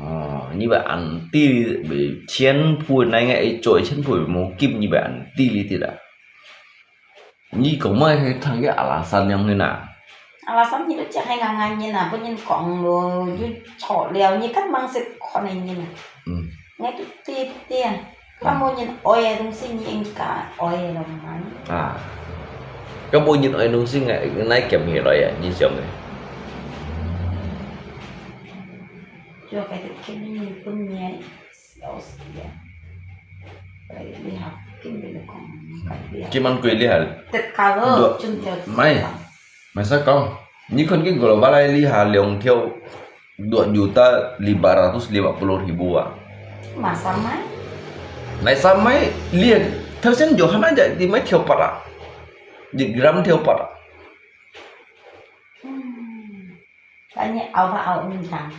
哦！你會恁知，千倍，那個一做千倍無金，你會恁知哩的啦。你講麼个聽个阿拉山樣个呐？阿拉山你都講係硬硬人啊，分人講咯，又錯了，你根本係看个人啊。嗯。𠊎都知知啊，該無人愛个東西，你應該愛个咯嘛。啊，該無人愛个東西，𠊎哪撿起來啊？你想个？就該个天天分你 笑死啊！哎，你好，今日講，今晚歸你還得搞了，準備。買，買啥講？你看見global來你還兩條，dua juta lima ratus lima puluh ribu啊？Masa mai？Masa mai，你頭先Johan aja你買條八啊？Di gram條八啊？嗯。 Tanya au ba au ni jang.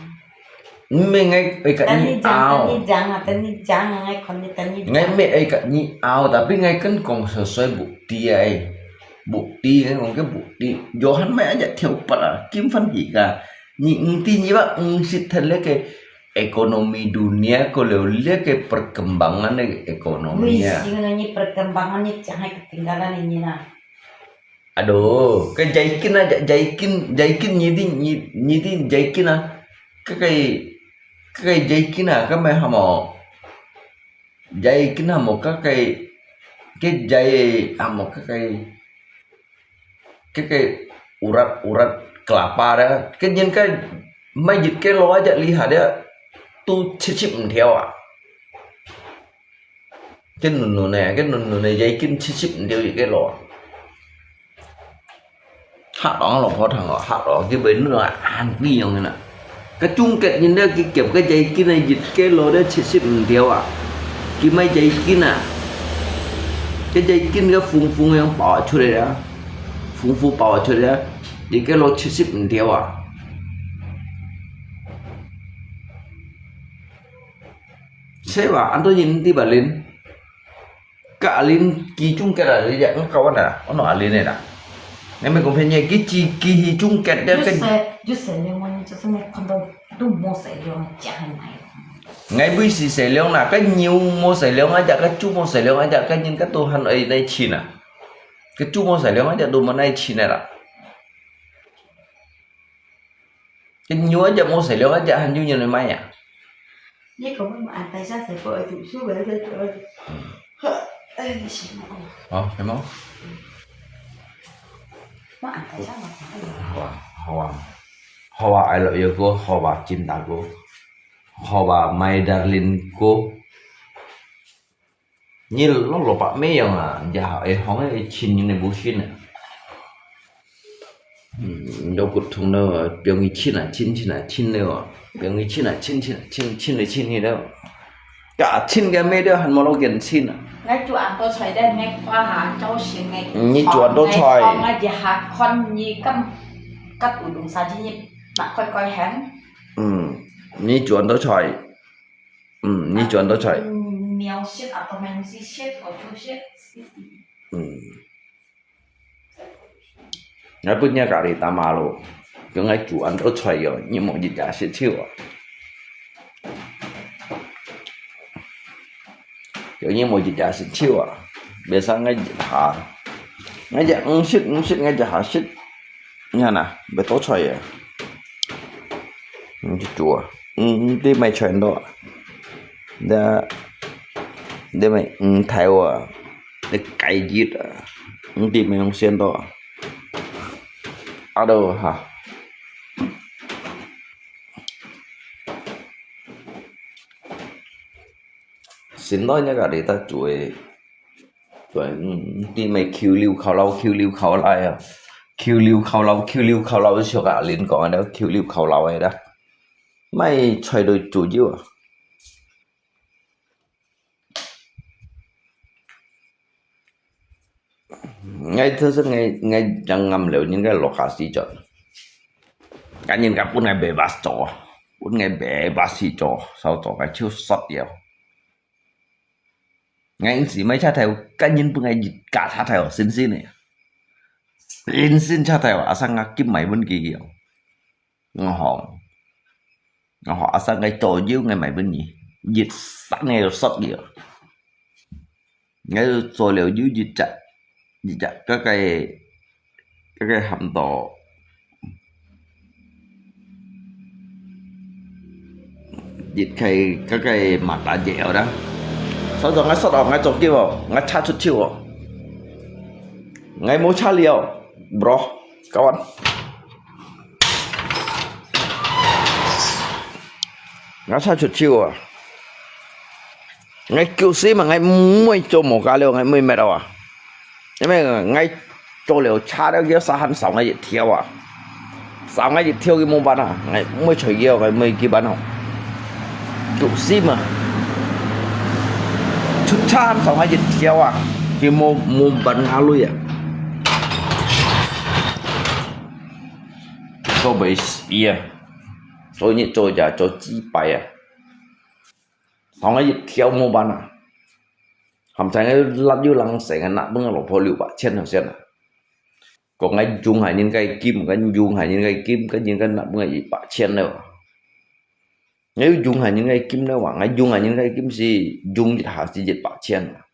Mẹ ngai ai kat ni au. Tanya jang, tanya jang, ngai kon ni tanya jang. Ngai mẹ ai kat ni au, tapi ngai kan kong sesuai bukti ai. Bukti ngai kong ke bukti. Johan mai aja theo pat ah. Kim fan hi ka. Ni engti ni ba engsit than le ke ekonomi dunia ko le le ke perkembangan le ekonomi ah. Wih, sing ni perkembangan ni jangan ketinggalan ini nah. Aduh, cái giấy kính á, giấy, giấy kính, giấy kính, như thế, như, như thế giấy kính á. Cái, cái, cái giấy kính á, cái mày hâm mộ. Giấy kính hâm mộ các cái, cái giấy hâm mộ các cái, cái, cái urat, urat kelapa đó. Cái nhìn cái, mày dịch cái lo aja lihat dia, tu chip chip theo à. Cái nụ nụ này, cái nụ nụ này giấy kính chip chip theo cái lo. Hak dong lo phó thằng lo, hak dong cái bên nó ăn quy yong na. Cái chung kết nhìn đây cái kiểm cái giấy kính này dịch cái lo đấy chip chip theo à. Cái máy giấy kính à. Cái giấy kính cái phung phung yang bỏ出đây đó. Phung phung bỏ出đây đó. Thì cái lo chip chip theo à. Sewa, anto yin ti balin. Ka alin ki chung ket alin ya, ngak kawan da. Ono alin ne da. Ngai me kong phen ye ki chi ki hi chung ket da ka. Yo se, yo se le mo ni, 就是没看到，都没谁用，家还买。Ngai bui si se leong na, ka nyiu mo se leong aja, ka chu mo se leong aja, ka nyin ka tu han ai nai chin na. Ka chu mo se leong aja tu mo nai chin na da. Cái nhúa chả mua sài lông á, chả hành du nhiều này mai à. Ye ko mo an tai sa se ko ai tu su we se ko. Ai, si mo. Ờ, cái máu. Mo an tai sa mo. Hoa, hoa. Hoa, I love you cô, hoa, Chin ta cô. Hoa, my darling cô. Nyi lo lo pa me yong a, ja e hong e chin ni bu shin a. Hmm, yo kut thung no, pyong i chin a, chin chin a, chin no. Pyong i chin a, chin chin a, chin chin le chin ni do. Ka chin ke me do han mo lo gen chin a. Ngai chuan to choi de, ngai pa ha, chau shin ngai. Nyi chuan to choi. Ngai ji ha kon nyi kam, kat u dung sa ji nyi, nak koi koi hen. Hmm, nyi chuan to choi. 嗯，你轉到菜。嗯，描述啊，同埋係說，我就說，嗯。𠊎分若家己打馬路，叫𠊎煮恁多菜喲，你莫日日食手啊。叫你莫日日食手啊，別生𠊎一下，𠊎只毋食毋食，𠊎一下食。 你看啊，別多菜耶。你去煮啊。嗯，你對買全多。那，你買，嗯，台灣，你改日啊。你對買用先多。啊，都哈。先到那个里头煮诶。 對，嗯，你咪Q六靠lauQ六靠來啊，Q六靠lauQ六靠lau就像阿林講个，Q六靠lau个啦，買菜都煮酒啊。𠊎就是𠊎，𠊎正啱了，應該落下時陣，趕緊个本來袂巴做，本來袂巴時做，少做个就煞掉。𠊎毋係買車頭，該人分𠊎一架車頭，新新个，新新車頭，阿生𠊎急買分佢个。 哦吼，哦吼，阿生𠊎做油𠊎買分你，一生𠊎有十个。𠊎做了油一隻，一隻，該个，該个喊到，一个，該个馬達也有啦。所以講𠊎說哦，𠊎做油哦，𠊎車出手哦，𠊎無車了，bro，kawan。 𠊎車出手啊！𠊎救死嘛，𠊎毋會做無價了，𠊎毋會滅了啊！因為𠊎做了車了，佢煞還少𠊎一條啊！少𠊎一條佢無辦啊！𠊎毋會睬佢，𠊎毋會佢辦哦！救死嘛！出車還少𠊎一條啊！佢無，無辦下鐳啊！做毋死啊！ 所以做也做幾擺啊。同𠊎一條無辦啊。含在𠊎辣油冷水啊，拿分𠊎老婆六百千頭先啊。講𠊎用下人个金，𠊎用下人个金，該人个拿分𠊎一百千了啊。𠊎又用下人个金了啊，𠊎用下人个金是用一下是一百千啊。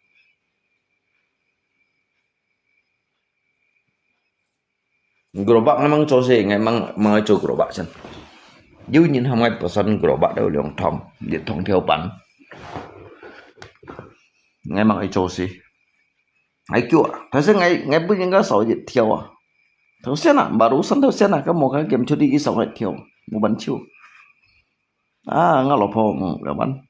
Gerobak memang做事，𠊎mang，mang做gerobak先。有人喊𠊎pesan gerobak都兩桶，一桶條半。𠊎mang做事。𠊎叫啊，但是𠊎，𠊎分人家少一條啊。頭先啊，barusan頭先啊，該無看見出去一少一條，無辦法。啊，𠊎老婆，嗯，老闆。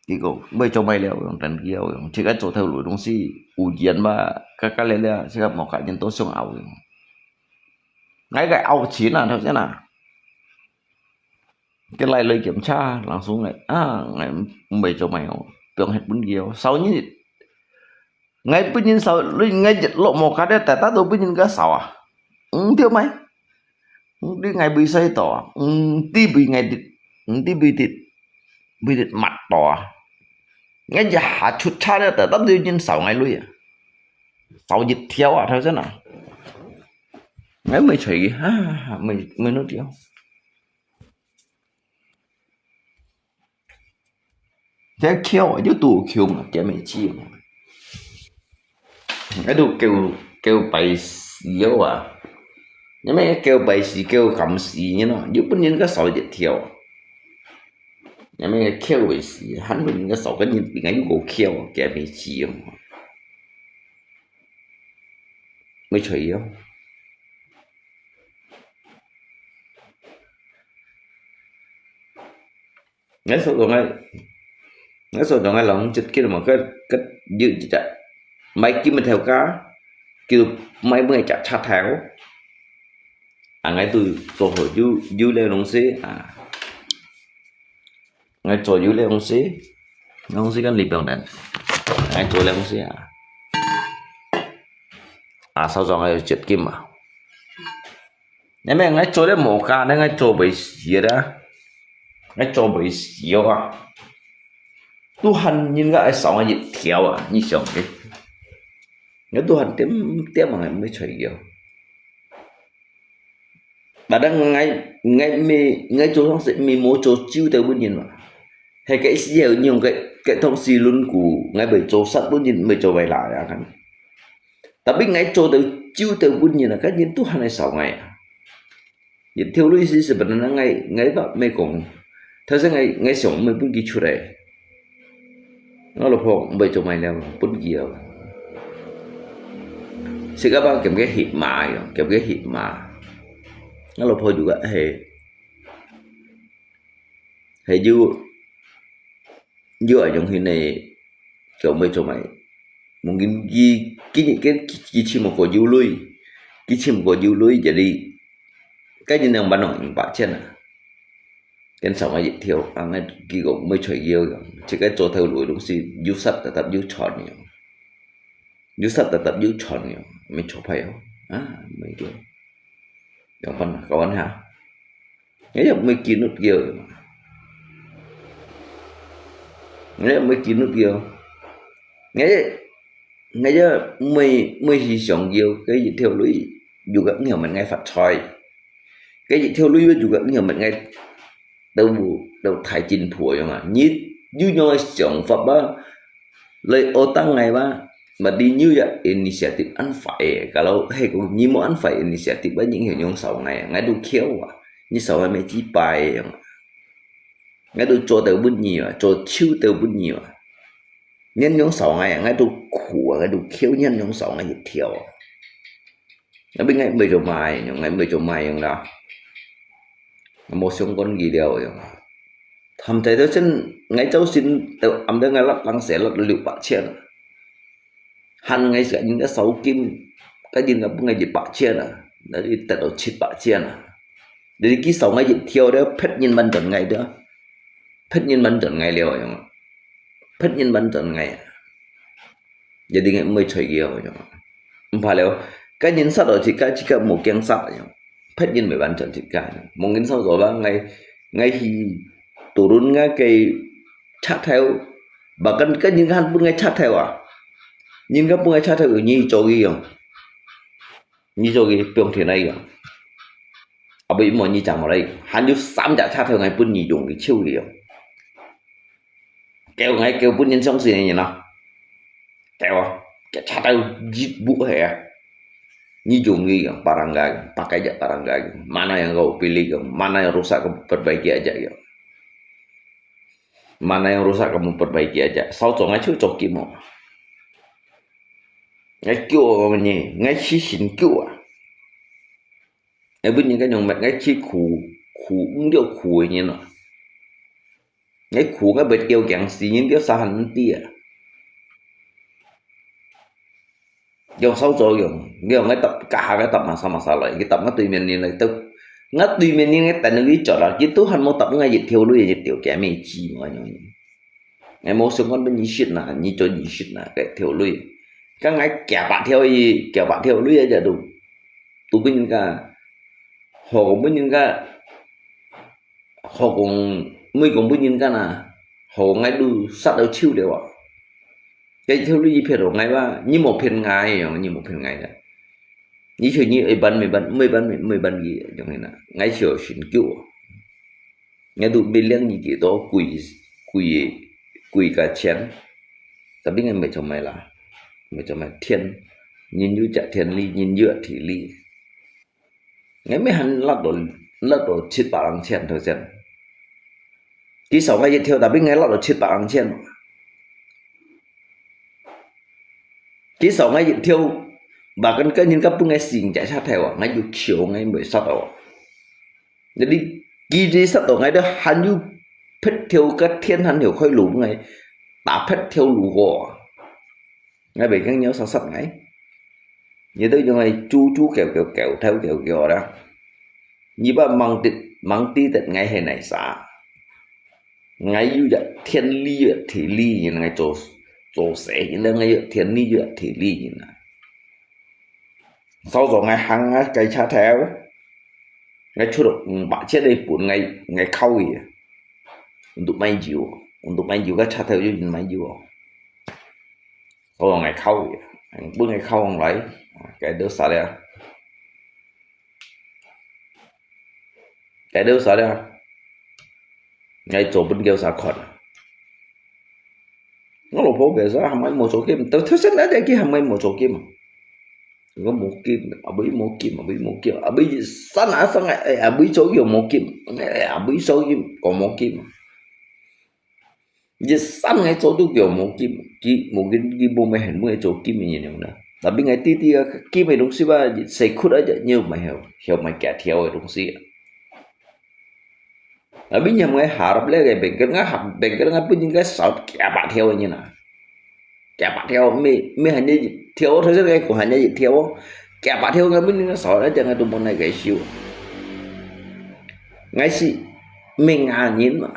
結果買做買了，用等佢哦，用自家做頭路東西，有緣嘛，該該了了，自家無个人都想拗用。𠊎个拗錢啊，頭先啊，佢來來檢查，langsung𠊎，啊，𠊎毋會做買哦，放忒分佢哦，少日，𠊎分人少，你𠊎一落無價了，大大都分人家少啊，毋對買。 你𠊎為使到啊，毋知為𠊎，毋知為得，為得抹到啊。𠊎一下出車了，特特就人少𠊎鐳啊，少一條啊，頭先啊。𠊎毋會睬佢，哈哈哈，毋會，毋會弄掉。 這橋啊，又堵橋嘛，點會去嘛。該都九，九百四哦啊。因為九百四，九百四，你喏，又分人家少一條。因為橋會死，還分人家少个人，比𠊎又過橋，點會去哦。毋會睬佢哦。 𠊎所講个，𠊎所講个老公一個嘛，佢，佢有一隻買金个頭家，佢買買隻車頭。啊，𠊎都做好有，有了東西啊。𠊎做有了東西，東西跟李炳南，𠊎做了東西啊。啊，所講个有一個嘛。 因為𠊎做了無價，𠊎做袂死个啦。𠊎做袂死哦啊。都還人家愛少𠊎一條啊，你想个。𠊎都還點點啊，毋會睬佢哦。Padahal𠊎，𠊎毋，𠊎做上食，毋無做酒个分人嘛。係該時候用个，該東西輪毂，𠊎會做煞分人，毋會做壞啦呀，看。 Tapi𠊎做到酒个分人啊，該人都還愛少𠊎啊。一條鐳是，是本來𠊎，𠊎毋會講，但是𠊎，𠊎想毋會分佢出來。𠊎老婆毋會做麼个了，分佢啊。自家吧，兼个血馬樣，兼个血馬。𠊎老婆就講，嘿，嘿，有，有愛用佢呢，做毋會做麼个。 Mungkin佢，佢，佢，佢尋無過有鐳，佢尋無過有鐳，jadi，該人兩萬咯，五百千啊。跟上我一條，啊，𠊎，佢講毋會睬佢哦，自家做頭路个東西，有煞tetap有賺个，有煞tetap有賺个，毋會錯派哦，啊，毋會个。兩萬啊，kawan哈。 哎呀，毋會見到佢。，𠊎毋會記錄佢哦。𠊎，𠊎也毋會，毋會去想佢哦，該一條鐳有个，你有問𠊎發財，該一條鐳有个，你有問𠊎兜，兜大進步樣啊？你有樣个想法啊？來學等𠊎嘛，berarti你有inisiatif恁壞个。Kalau係講你無恁壞inisiatif，你係仰掃𠊎啊？𠊎都痟啊，你掃𠊎乜幾擺樣啊？𠊎都做到分你啊，做手到分你啊。你仰掃𠊎啊？𠊎都苦啊，𠊎都痟，你仰掃𠊎一條啊？Tapi𠊎毋會做麼个樣，𠊎毋會做麼个樣啦。無相干佢了樣。含在頭先，𠊎朝晨到暗晡𠊎落零食落六百千，還𠊎自家人家掃金，該人家分𠊎一百千啊，那就得到七百千啊。Jadi佢掃𠊎一條了，別人還轉𠊎了，別人還轉𠊎了樣，別人還轉𠊎。Jadi𠊎毋會睬佢哦樣。毋怕了，該人殺到自家，自家無驚殺樣，別人會還轉自家。Mungkin掃掃啦，𠊎，𠊎去turun𠊎个車頭，bahkan該人家還分𠊎車頭啊，人家分𠊎車頭，你做佢樣，你做佢放天來樣，啊毋係你正好來，還有三隻車頭𠊎分你用个手个樣。 Kêu ngai kêu pun nyen song si nyen no. Kêu, kêu chát tau jit bu he. Ni jung ni yang parang ga, pakai jak parang ga. Mana yang kau pilih ke, mana yang rusak kamu perbaiki aja ya. Mana yang rusak kamu perbaiki aja. Sau chong ngai chu chok ki mo. Ngai kêu kamu ni, ngai si sin kêu ah. Ngai pun nyen kan yang mat ngai si khu, khu, ung dio khu nyen no. Ngai khu ngai bet kêu kiang si nyen kêu sa han ti ah. Yong sau cho yong, yong ngai tap, kaha ngai tap masa masa lai, ngai tap ngai tui mien ni lai tap, ngai tui mien ni ngai tan ngai chot la, ki tu han mo tap ngai yit thiau lui yit thiau kia mi chi mo yong. Ngai mo sung kon ben yit shit na, ni cho yit shit na, ngai thiau lui. Ka ngai kia pa thiau yi, kia pa thiau lui ya tu. Tu ben ka, ho ben ka, ho kong, mui kong ben ka na, ho ngai tu sat dau chiu de wa. Cái thứ lý phiền của ngài ba, như một phiền ngài yong, như một phiền ngài đó. Như thế như ấy bắn mày bắn, mày bắn mày, mày bắn gì yong na. Ngài chiều xin cứu. Ngài tụ bị liang như thế đó quỷ, quỷ, quỷ cả chén. Tapi ngài mày cho mày là, mày cho mày thiên, nhìn như chả thiên lý, nhìn như thị lý. Ngài mới hẳn lắc đồ, lắc đồ chết bà lăng chén thôi chén. Kỹ sau ngài thiêu tapi ngài lắc đồ chết bà lăng chén. Kỹ sau ngai yit thiau, bà kan kan nyen ka pun ngai sing chai sa thai wa, ngai yu chiu ngai mui sat wa. Jadi, kỹ di sat to ngai da han yu phet thiau ka thien han thiau khoi lu ngai, ta phet thiau lu wa. Ngai bei kang nyo sa sat ngai. Nyi da yu ngai chu chu kêu kêu kêu thau kêu kêu da. Nyi ba mang ti, mang ti tet ngai he nai sa. Ngai yu ya thien li ya thi li yin ngai cho, cho se yin ngai ya thien li ya thi li yin na. Sau zo ngai hang ngai kai cha thau. Ngai chu dok ba che dei pun ngai, ngai khau yi. Untuk mai jiu, untuk mai jiu ka cha thau yu yin mai jiu. Sau zo ngai khau yi. Pun ngai khau hong lai. Kai do sa le. Kai do sa le. Ngai cho pun kêu sa khon. Ngai lo po kêu sa ham ngai mo cho kim. Tao tao sen na jai ki ham ngai mo cho kim. Ngai mo kim, abui mo kim, abui mo kim. Abui san na sang ngai, abui cho kêu mo kim. Abui cho kim, ko mo kim. Ye san ngai cho tu kêu mo kim. Ki mo kim, ki mo me hen mo cho kim ni ni na. Tapi ngai ti ti kim me dong si ba, se khut aja nyu mai heo, heo mai kia thiau dong si. Abin nyam ngai harap le ngai bengkel ngai hap bengkel ngai pun ngai saut kia pa thiau nyen na. Kia pa thiau mi, mi han ye thiau, thoi se ngai ku han ye thiau. Kia pa thiau ngai pun ngai saut aja ngai tu pun ngai kai siu. Ngai si, mi nga nyen ma.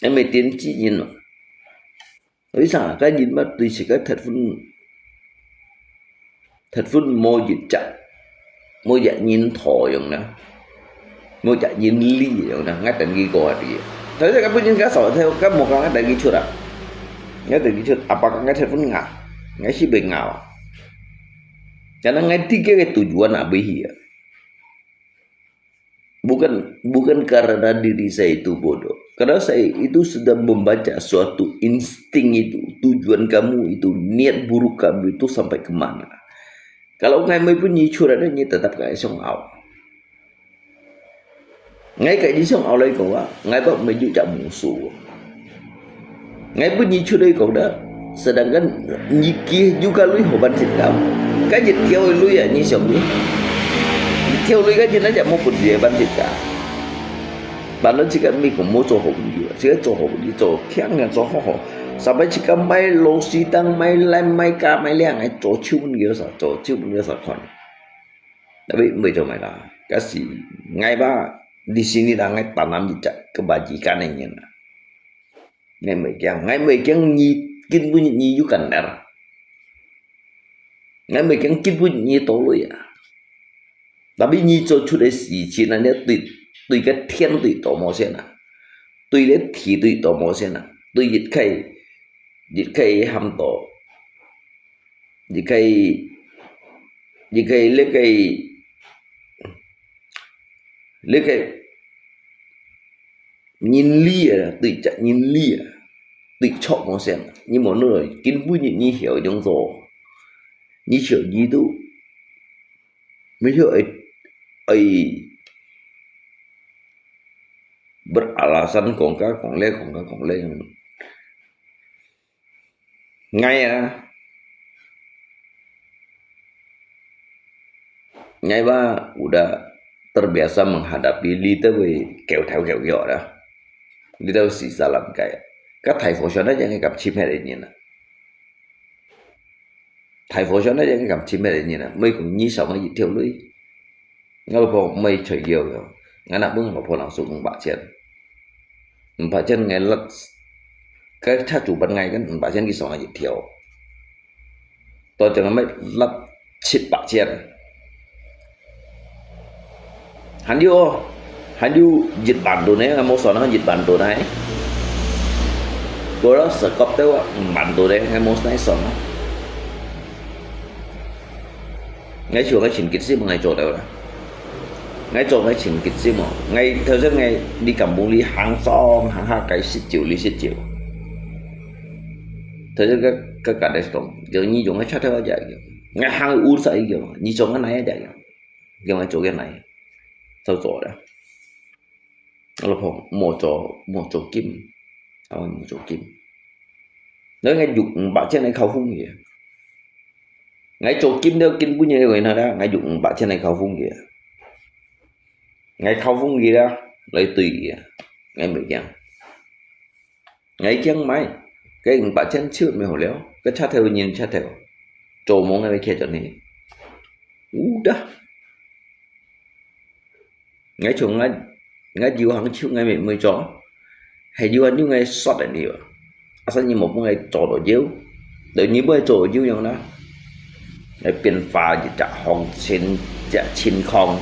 Ngai mi tien chi nyen ma. Vì sao cái nhìn mà tùy sự cái thật vun, thật vun mô dịch chặt, mô dịch nhìn thọ yong na, mô dịch nhìn ly yong na, ngay tận ghi gọi đi. 頭先該本人該掃頭，該無講𠊎帶佢出啊。𠊎帶佢出，apa講𠊎telepon ngah, ngah si bengau. Karena ngah tiga ke tujuan apa hiya. Bukan bukan karena diri saya itu bodoh. Karena saya itu sudah membaca suatu insting itu, tujuan kamu itu, niat buruk kamu itu sampai ke mana. Kalau ngai mei pun nyi churat nyi tetap kai song au. Ngai kai nyi song au lai ko wa, ngai ba mei ju jak musuh. Ngai pun nyi churai kau da, sedangkan nyi kih juga lui ho ban sit kam. Ka jit kiau lui ya nyi siam lui. Kiau lui ka jit na jak mo pun dia ban sit ka. Ban lo jika mi ko mo cho ho bun dia, jika cho ho bun dia cho kiang yang cho ho ho. Sampai jika mai lo si tang mai lai mai ka mai liang ai cho chiu bun dia sa, cho chiu bun dia sa kon. Tapi mei cho mai la, kasi ngai ba di sini da ngai tanam jit jak kebajikan ini na. Ngai mei kiang, ngai mei kiang nyi kin bu nyi yu kan ner. Ngai mei kiang kin bu nyi to lui ya. Tapi nyi cho chu de si chi na ne tui tui ke tien tui to mo sen na. Tui le ti tui to mo sen na. Tui yit kai yit kai ham to. Yit kai yit kai le kai le kai Nyin li ah, tui chak nyin li ah, tui chok mo sen. Nyi mo no, kin bu nyi nyi hiau yong zo. Nyi hiau nyi tu. Mi hiau ai ai beralasan kong ka kong le kong ka kong le. Ngai ah. Ngai ba udah terbiasa menghadapi liter wei kêu thêu kêu kêu dah. Liter si salam kai. Ka thai fo shon na jang kam chim he ni na. Thai fo shon na jang kam chim he ni na. Mei kong ni sa ma yit thêu lui. Ngai lo pho mei choi kêu kêu. Ngai na bung lo pho nang su kong ba chen. Ba chen ngai lat. Ka cha chu ban ngai kan ba chen ki sa ma yit thêu. Tôi cho nó mới lắp xịt bạc chen. Hàn yu, hàn yu dịch bản đồ này, ngài mua sổ nó dịch bản đồ này. Cô đó sợ cọp tếu bản đồ đấy, ngài mua sổ nó. Ngài chùa ngài chỉnh kịch sĩ mà ngài cho đâu đó. Ngài cho ngài chỉnh kịch sĩ mà. Ngài theo dõi ngài đi cầm bông lý hàng xóm, hàng hai cái xịt chiều, lý xịt chiều. Thế nên cái cái cả đấy tổng giờ như chúng nó chắc theo dạy kiểu. Ngay hàng u sai kiểu, như chúng cái này dạy kiểu. Kiểu mà chỗ cái này. Sao chỗ đó. Nó là phòng mua chỗ mua chỗ kim. Tao mua chỗ kim. Nó ngay dục bạc trên này khâu phung gì. Ngay chỗ kim đó kim cũng như người nào đó, ngay dục bạc trên này khâu phung gì. Ngay khâu phung gì đó, lấy tùy gì. Ngay mới kiang. Ngai kiang mai, cái ba chen chiu mi hổ liao, cái cha theo nhìn cha theo. Trâu mông ngai kia cho ni. U da. Ngai chung ngai, ngai diu hàng chiu ngai mi mui cho. Hay diu hàng diu ngai sót anh diu. Asa ni một ngai cho đồ diu. Đợi ni bơi cho diu yang na. Ngai 變化 gì chả hong chín, chả chín không.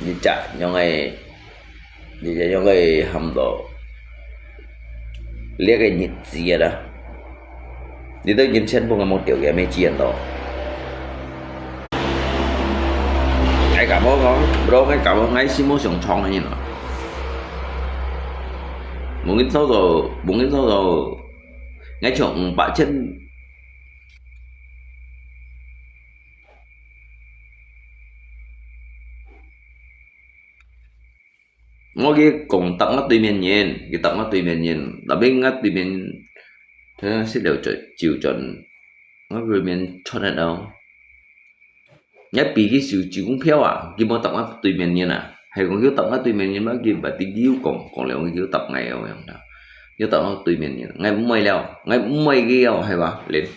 Gì chả như ngai 你就應該喊到這個日子啊啦。你都已經全部个目標也沒見到。𠊎感覺講，bro，𠊎感覺𠊎係無上蒼个人啊。無人創造，無人創造，𠊎像五百千 我佢講答我對面人，佢答我對面人，tapi𠊎對面，佢識了就就轉，我對面出來了。𠊎比佢少九公票啊，佢無答我對面人啊，係講佢答我對面人嘛，佢毋知佢有講，講了佢答𠊎个樣啦，佢答我對面人，𠊎毋會了，𠊎毋會佢了，係吧？連。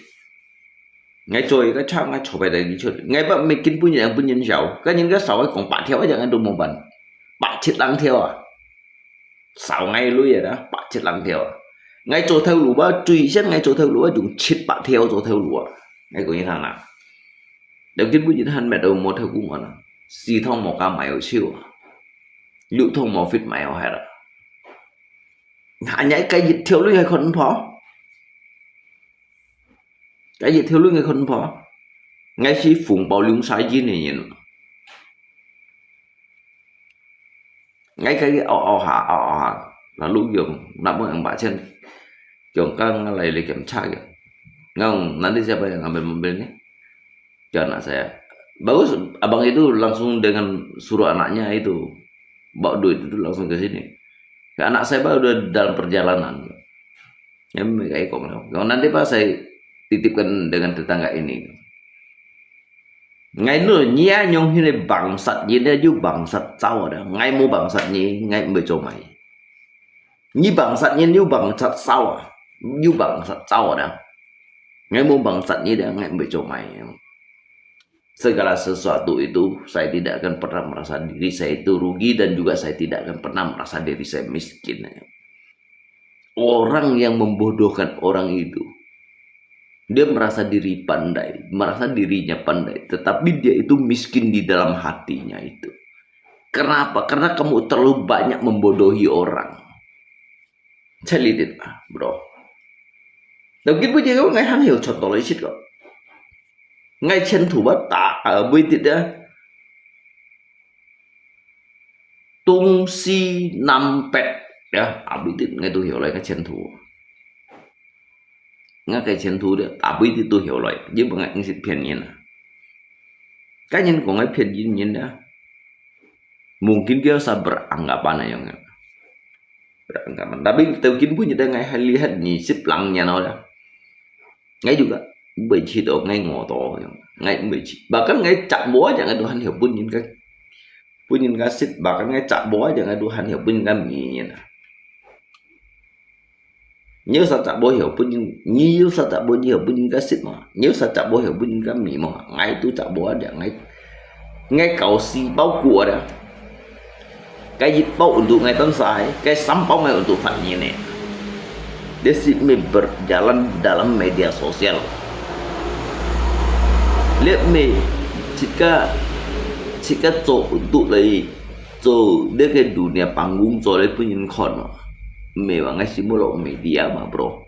𠊎做一個場，𠊎做擺得佢出，𠊎把每根本人本人笑，該人个少愛講八條，一樣都無辦，八七零條啊，少𠊎鐳啊，八七零條啊。𠊎做頭路吧，最先𠊎做頭路啊，用七八條做頭路啊，𠊎講一趟啦。有根本人還買到無頭股啊，四通無價買有手啊。六通無fit買好係啦。啊，你該一條路還看毋破？該一條路還看毋破？𠊎係紅包領晒緊个人。 𠊎該个拗拗下拗拗下，lalu用，拿分人把錢，用kang來來檢查个。Ngau, nanti siapa yang ambil mobilnya? Ke anak saya. Bagus, abang itu langsung dengan suruh anaknya itu bawa duit itu langsung ke sini. Ke anak saya baru udah dalam perjalanan. Ya, mereka ikut. Kalau nanti, Pak, saya titipkan dengan tetangga ini. Ngai nu, nyi a nyong hin bang sat nyi de, yu bang sat cao de. Ngai mu bang sat nyi, ngai mbe cho mai. Nyi bang sat nyi, yu bang sat cao. Yu bang sat cao de. Ngai mu bang sat nyi de, ngai mbe cho mai. Segala sesuatu itu, saya tidak akan pernah merasa diri saya itu rugi dan juga saya tidak akan pernah merasa diri saya miskin. Orang yang membodohkan orang itu, dia merasa diri pandai, merasa dirinya pandai, tetapi dia itu miskin di dalam hatinya itu. Kenapa? Karena kamu terlalu banyak membodohi orang. Saya lihat, ah, bro. Tapi bujang ngai hang hiu chot to lo isit ko. Ngai chen thu ba ta, ah, bui tit ya. 東西南北，ya，abis itu ngai tu hiu lai ngai前途。Ngai ke前途的，abis itu tu hiu lai，你不ngai ngsit騙人啊。Kan人講ngai騙人人啊，mungkin dia sa beranggapan ayong. Beranggapan. Tapi teu kin pun nyetai ngai hai lihat ni sip lang nyan dah. Ngai juga, mbe chi to, ngai ngo to, ngai mbe chi. Bahkan ngai chak bo aja ngai Tuhan hiu pun nyin ka, pun nyin ka sit, bahkan ngai chak bo aja ngai Tuhan hiu pun nyin ka mi nyin. Nyi sa chak bo hiu pun nyin, nyi sa chak bo hiu pun nyin ka sit ma. Nyi sa chak bo hiu pun nyin ka mi ma. Ngai tu chak bo aja ngai Ngai kau si bao kuah dah. Cái dịch bao untuk ngai tấn sai, cái sắm bao ngai untuk phát nyi nè. Dia si mi berjalan dalam media sosial. Lihat mi, jika, jika cho untuk lai, cho dia ke dunia panggung cho lai pun yin kon. Mi bang ngai si mo lo media ma bro.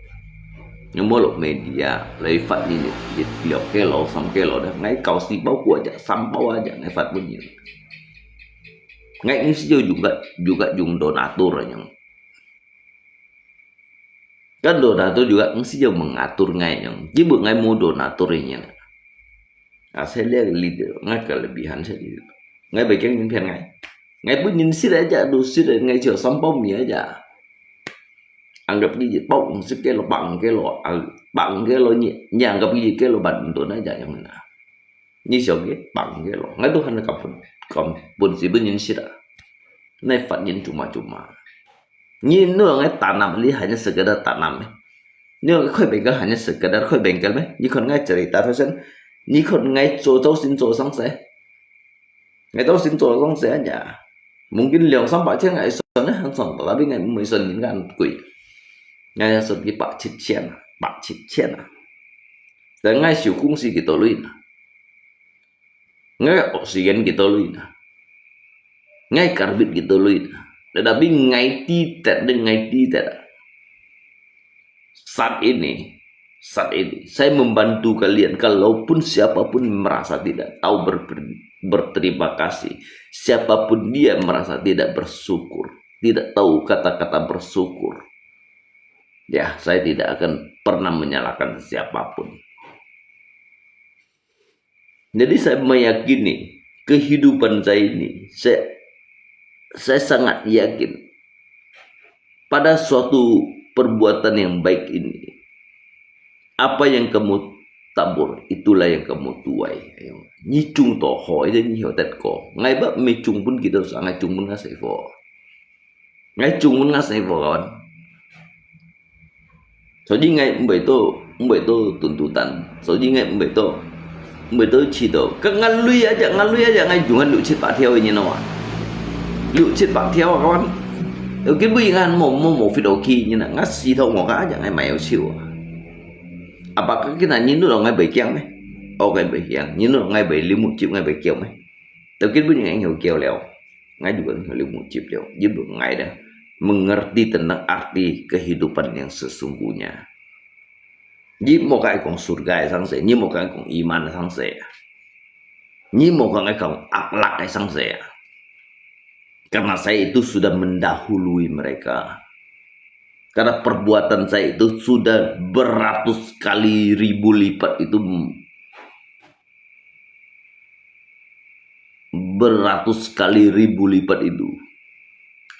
Nyo mo lo media, lai phát nyi nè, lihat liok ke lo, sam ke lo dah. Ngai kau si bao kuah aja, sắm bao aja ngai phát pun yin. Ngai ngsi jo juga, juga jung donatur nyong. Kan donatur juga ngsi jo mengatur ngai nyong. Jibu ngai mu donatur nyi. Asal dia leader, ngai kelebihan saya leader. Ngai bagian nyin pian ngai. Ngai pun nyin sit aja, do sit ngai jo sắm bao mi aja. Anggap ki bao ngsi ke lo, bang ke lo, bang ke lo nyi, nyi anggap ki ke lo ban don aja nyong na. Nyi siau ke, bang ke lo. Ngai Tuhan kapun, kapun si pun nyin sit ah. Nai phát nyin cuma-cuma. Nyi nu ngai tanam li hanya sekedar tanam eh. Nyi ngai khoi bengkel hanya sekedar khoi bengkel meh. Nyi kon ngai cerita tu sen. Nyi kon ngai cho, cho sin cho sang se. Ngai cho sin cho sang se aja. Mungkin liang sam pak chen ngai son eh, han son, tapi ngai mui son nyin kan kui. Ngai son ki pak chit chen, pak chit chen ah. Dan ngai siu kung si ki to lui na. Ngai oksigen ki to lui na. Ngai karbit ki to lui na. Tetapi ngai ti tet, ngai ti tet. Saat ini, saat ini, saya membantu kalian, kalaupun siapapun merasa tidak tahu ber-, berterima kasih, siapapun dia merasa tidak bersyukur, tidak tahu kata-kata bersyukur, ya, saya tidak akan pernah menyalahkan siapapun. Jadi saya meyakini kehidupan saya ini, saya, saya sangat yakin pada suatu perbuatan yang baik ini, apa yang kamu tabur, itulah yang kamu tuai. Nyi chung to ho, ida nyi ho tet ko. Ngai ba mi chung pun kita sa, ngai chung pun ngai sai fo. Ngai chung pun ngai sai fo kawan. Soji ngai mbai to, mbai to tuntutan. Soji ngai mbai to, mbai to chi to. Ka ngan lui aja, ngan lui aja ngai jungan lu chit pa thiau nyi no. Lu chit pa thiau kawan. Yo kin bui ngan mo, mo, mo fit oki nyi na. Ngai si thau mo ka aja ngai mai yo chiu. Apa ka kina nyi nu lo ngai bai kiang meh. O ngai bai kiang. Nyi nu lo ngai bai limu chiu ngai bai kiau meh. Tau kin bui ngai ngai kiau leo. ，ngai juga ngalih mujib liu, nyi bu ngai dah mengerti tentang arti kehidupan yang sesungguhnya. Nyi mau kai kong surga sang se, nyi mau kai kong iman sang se, nyi mau kai kong akhlak sang se. Karena saya itu sudah mendahului mereka. Karena perbuatan saya itu sudah beratus kali ribu lipat itu, beratus kali ribu lipat itu.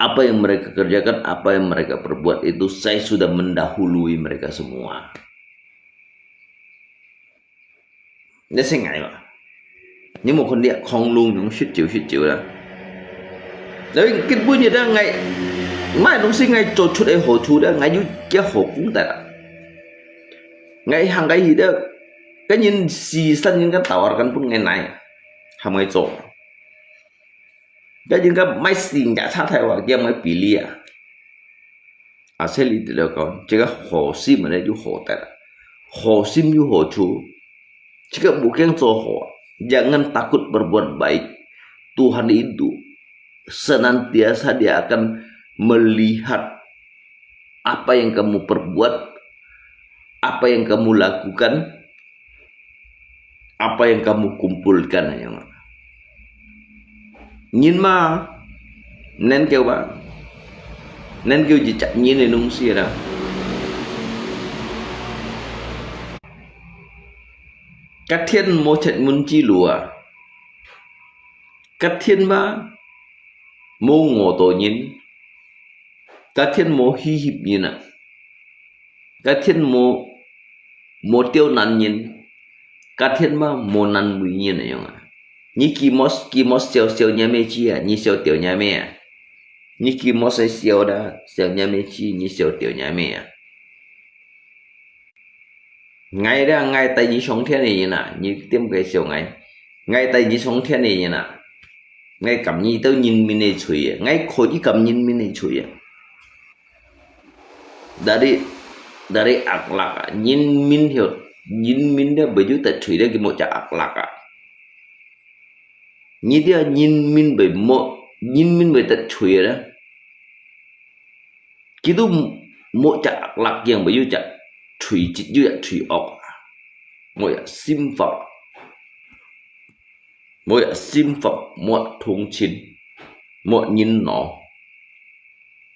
Apa yang mereka kerjakan, apa yang mereka perbuat itu, saya sudah mendahului mereka semua. Nè sing ngai ma. Nyi mau khon dia khong lung nung shit chiu shit chiu la. Tapi kin bu nyi da ngai, mai nung sing ngai cho chut e ho chu da ngai yu kia ho kung da. Ngai hang ngai hi da, cái nhìn si san nhìn cái tàu kan pun ngai nai. Ham ngai cho. Cái nhìn cái mai sing cả cha thai wa kia mai pili à. Asal itu dah kawan, jika hosim ada ju hotel. Hosim ju hocu. Jika bukan soho, jangan takut berbuat baik. Tuhan itu senantiasa dia akan melihat apa yang kamu perbuat, apa yang kamu lakukan, apa yang kamu kumpulkan, ayong. Nyin ma, nen kêu ba, nen kêu ji chak nyin ni nung si ra. Các thiên mô chet mun chi lùa. Các thiên ma, mô ngô tô nyin. Các thiên mô hi hip nyin à. Các thiên mô, mô tiêu nan nyin. Các thiên ma, mô nan mùi nyin ayong à. Nyi ki mô, ki mô siêu siêu nha mê chi à, nyi siêu tiểu nha mê à. Nyi ki mô sai siêu da, siêu nha mê chi, nyi siêu tiểu nha mê à. Ngai da, ngai tai nyi song thiên nyin à, nyi tiêm cái siêu ngai. Ngai tai nyi song thiên nyin à. Ngai kam nyi tao nyin min ne chui à, ngai kho nyi kam nyin min ne chui à. Dari, dari akhlak à, nyin min hiu, nyin min da baju ta chui da ki mo cha akhlak à. Nyi dia nyin min bai mo, nyin min bai ta chui da. Kitu mo cha akhlak yang bai yu cha chui chit yu ya chui ok. Mo ya sim phật. Mo ya sim phật, mo thung chin, mo nyin no,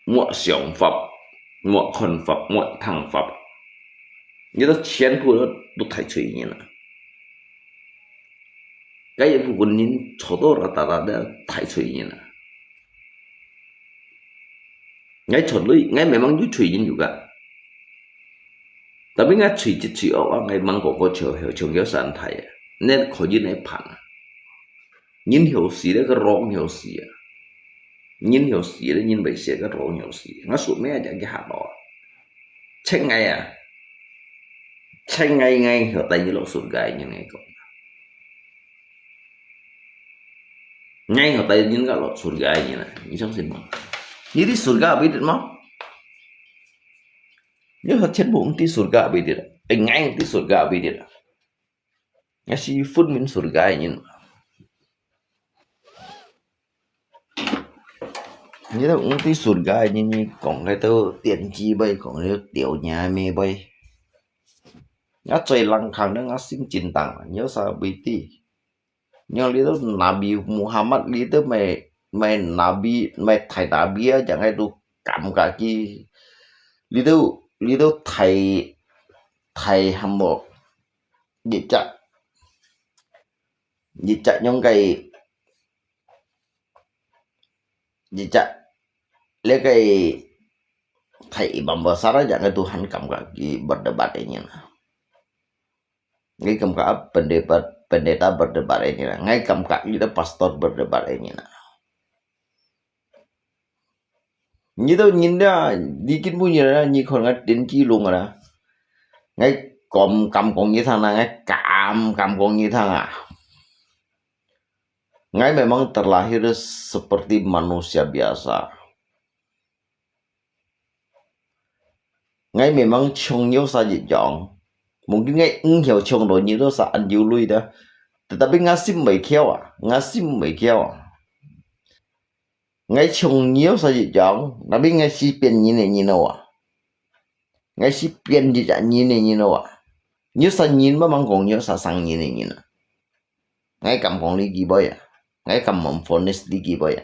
mo siang phật, mo khon phật, mo thang phật. Nyi ta chien pu lo tu thai chui nyin na. Cái gì pu kun nyin cho to ra ta ra da thai chui nyin na. Ngai chot lui, ngai memang yu chui nyin juga. Tapi ngai chui chit chui ok, ngai mang ko ko cheu heu chung yo san thai. Nen ko yin ngai pan. Nyin hiu si le ka rong hiu si. Nyin hiu si le nyin bai se ka rong hiu si. Ngai su me ja ki ha lo. Cheng ngai à. Cheng ngai ngai hiu tai nyi lo su gai nyin ngai ko. Ngai hiu tai nyin ka lo su gai nyin na. Nyi chang sin mo. Nyi di su gai bi dit mo. Nyi hiu chen bu di su gai bi dit. Ai ngai di su gai bi dit. Ngai si phun min su gai nyin. Nyi tao ung ti sut gai nyi nyi kong ngai tao tian chi bai kong nyi tao tiau nya me bai. Nga chui lang khang nang nga sing chin tang nyo sa bi ti. Nyo li tao Nabi Muhammad li tao mai mai Nabi mai thai Nabi a jang ngai tu kam ka ki. Li tao li tao thai thai ham mo. Nyi chak nyi chak nyong kai Nyi chak le kai thai imam besar aja ngai Tuhan kam ka ki berdebat ini na. Ngai kam ka pendeta pendeta berdebat ini na. Ngai kam ka ida pastor berdebat ini na. Nyi tao nyin da, nyi kin bu nyi da, nyi khon ngai tin chi lung da. Ngai kom kam kong nyi thang na, ngai kam kam kong nyi thang a. Ngai memang terlahir seperti manusia biasa. Ngai memang chung nyo sa yit yong. Mungkin ngai eng hiau chung lo nyi lo sa an yu lui da. Tetapi ngai sim mai kiau a, ngai sim mai kiau a. ，𠊎像你有啥一樣，tapi𠊎係變人个人咯啊。𠊎係變一隻人个人咯啊。你有啥人，慢慢講，你有啥生人个人啊。 𠊎敢講你幾倍啊？𠊎敢問fonis你幾倍啊？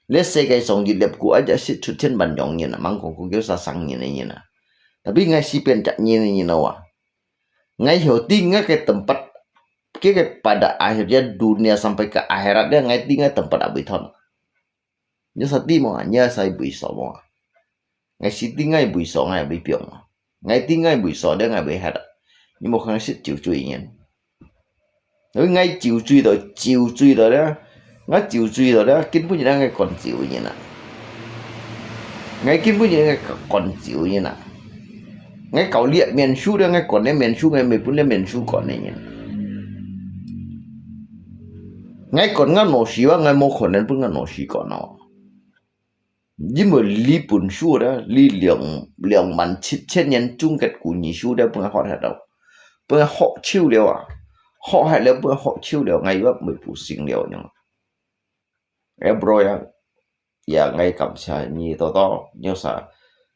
這世界上一粒牯，一隻識出千萬樣人啊，吂講講有啥生人个人啊。Tapi𠊎係變隻人个人咯啊。𠊎曉知𠊎个tempat，這个pada akhirnya dunia sampai ke akhirat咧，𠊎知𠊎tempat哪位斷。 你識知無啊？你識位所無啊？𠊎識知𠊎位所，𠊎會放啊。𠊎知𠊎位所咧，𠊎會歇啊。你無可能識酒醉人。因為𠊎酒醉到，酒醉到咧，𠊎酒醉到咧，根本就係𠊎灌酒人啊。𠊎根本就係灌酒人啊。 𠊎教你面書咧，𠊎管你面書，𠊎毋係分你面書管个人。𠊎管𠊎老師話，𠊎無可能分𠊎老師管哦。因為你本書咧，你兩，兩萬七千年總結古語書咧，分𠊎學忒了，分𠊎學手了啊，學忒了，分𠊎學手了，𠊎又毋會不行了呢。 哎，bro呀，呀，𠊎感謝你多多，有啥，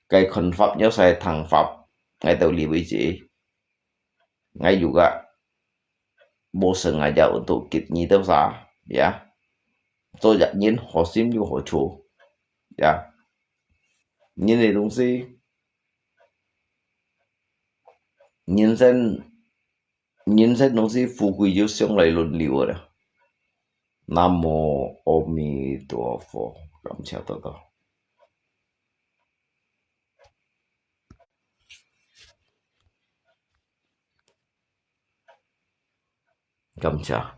該看法，有啥聽法，𠊎到你為止。𠊎有个，無成啊，ya untuk給你多少，ya。做人好心有好處，ya。人个東西，人生 人生東西富貴就上來輪流个啦。南無阿彌陀佛，感謝多多。感謝。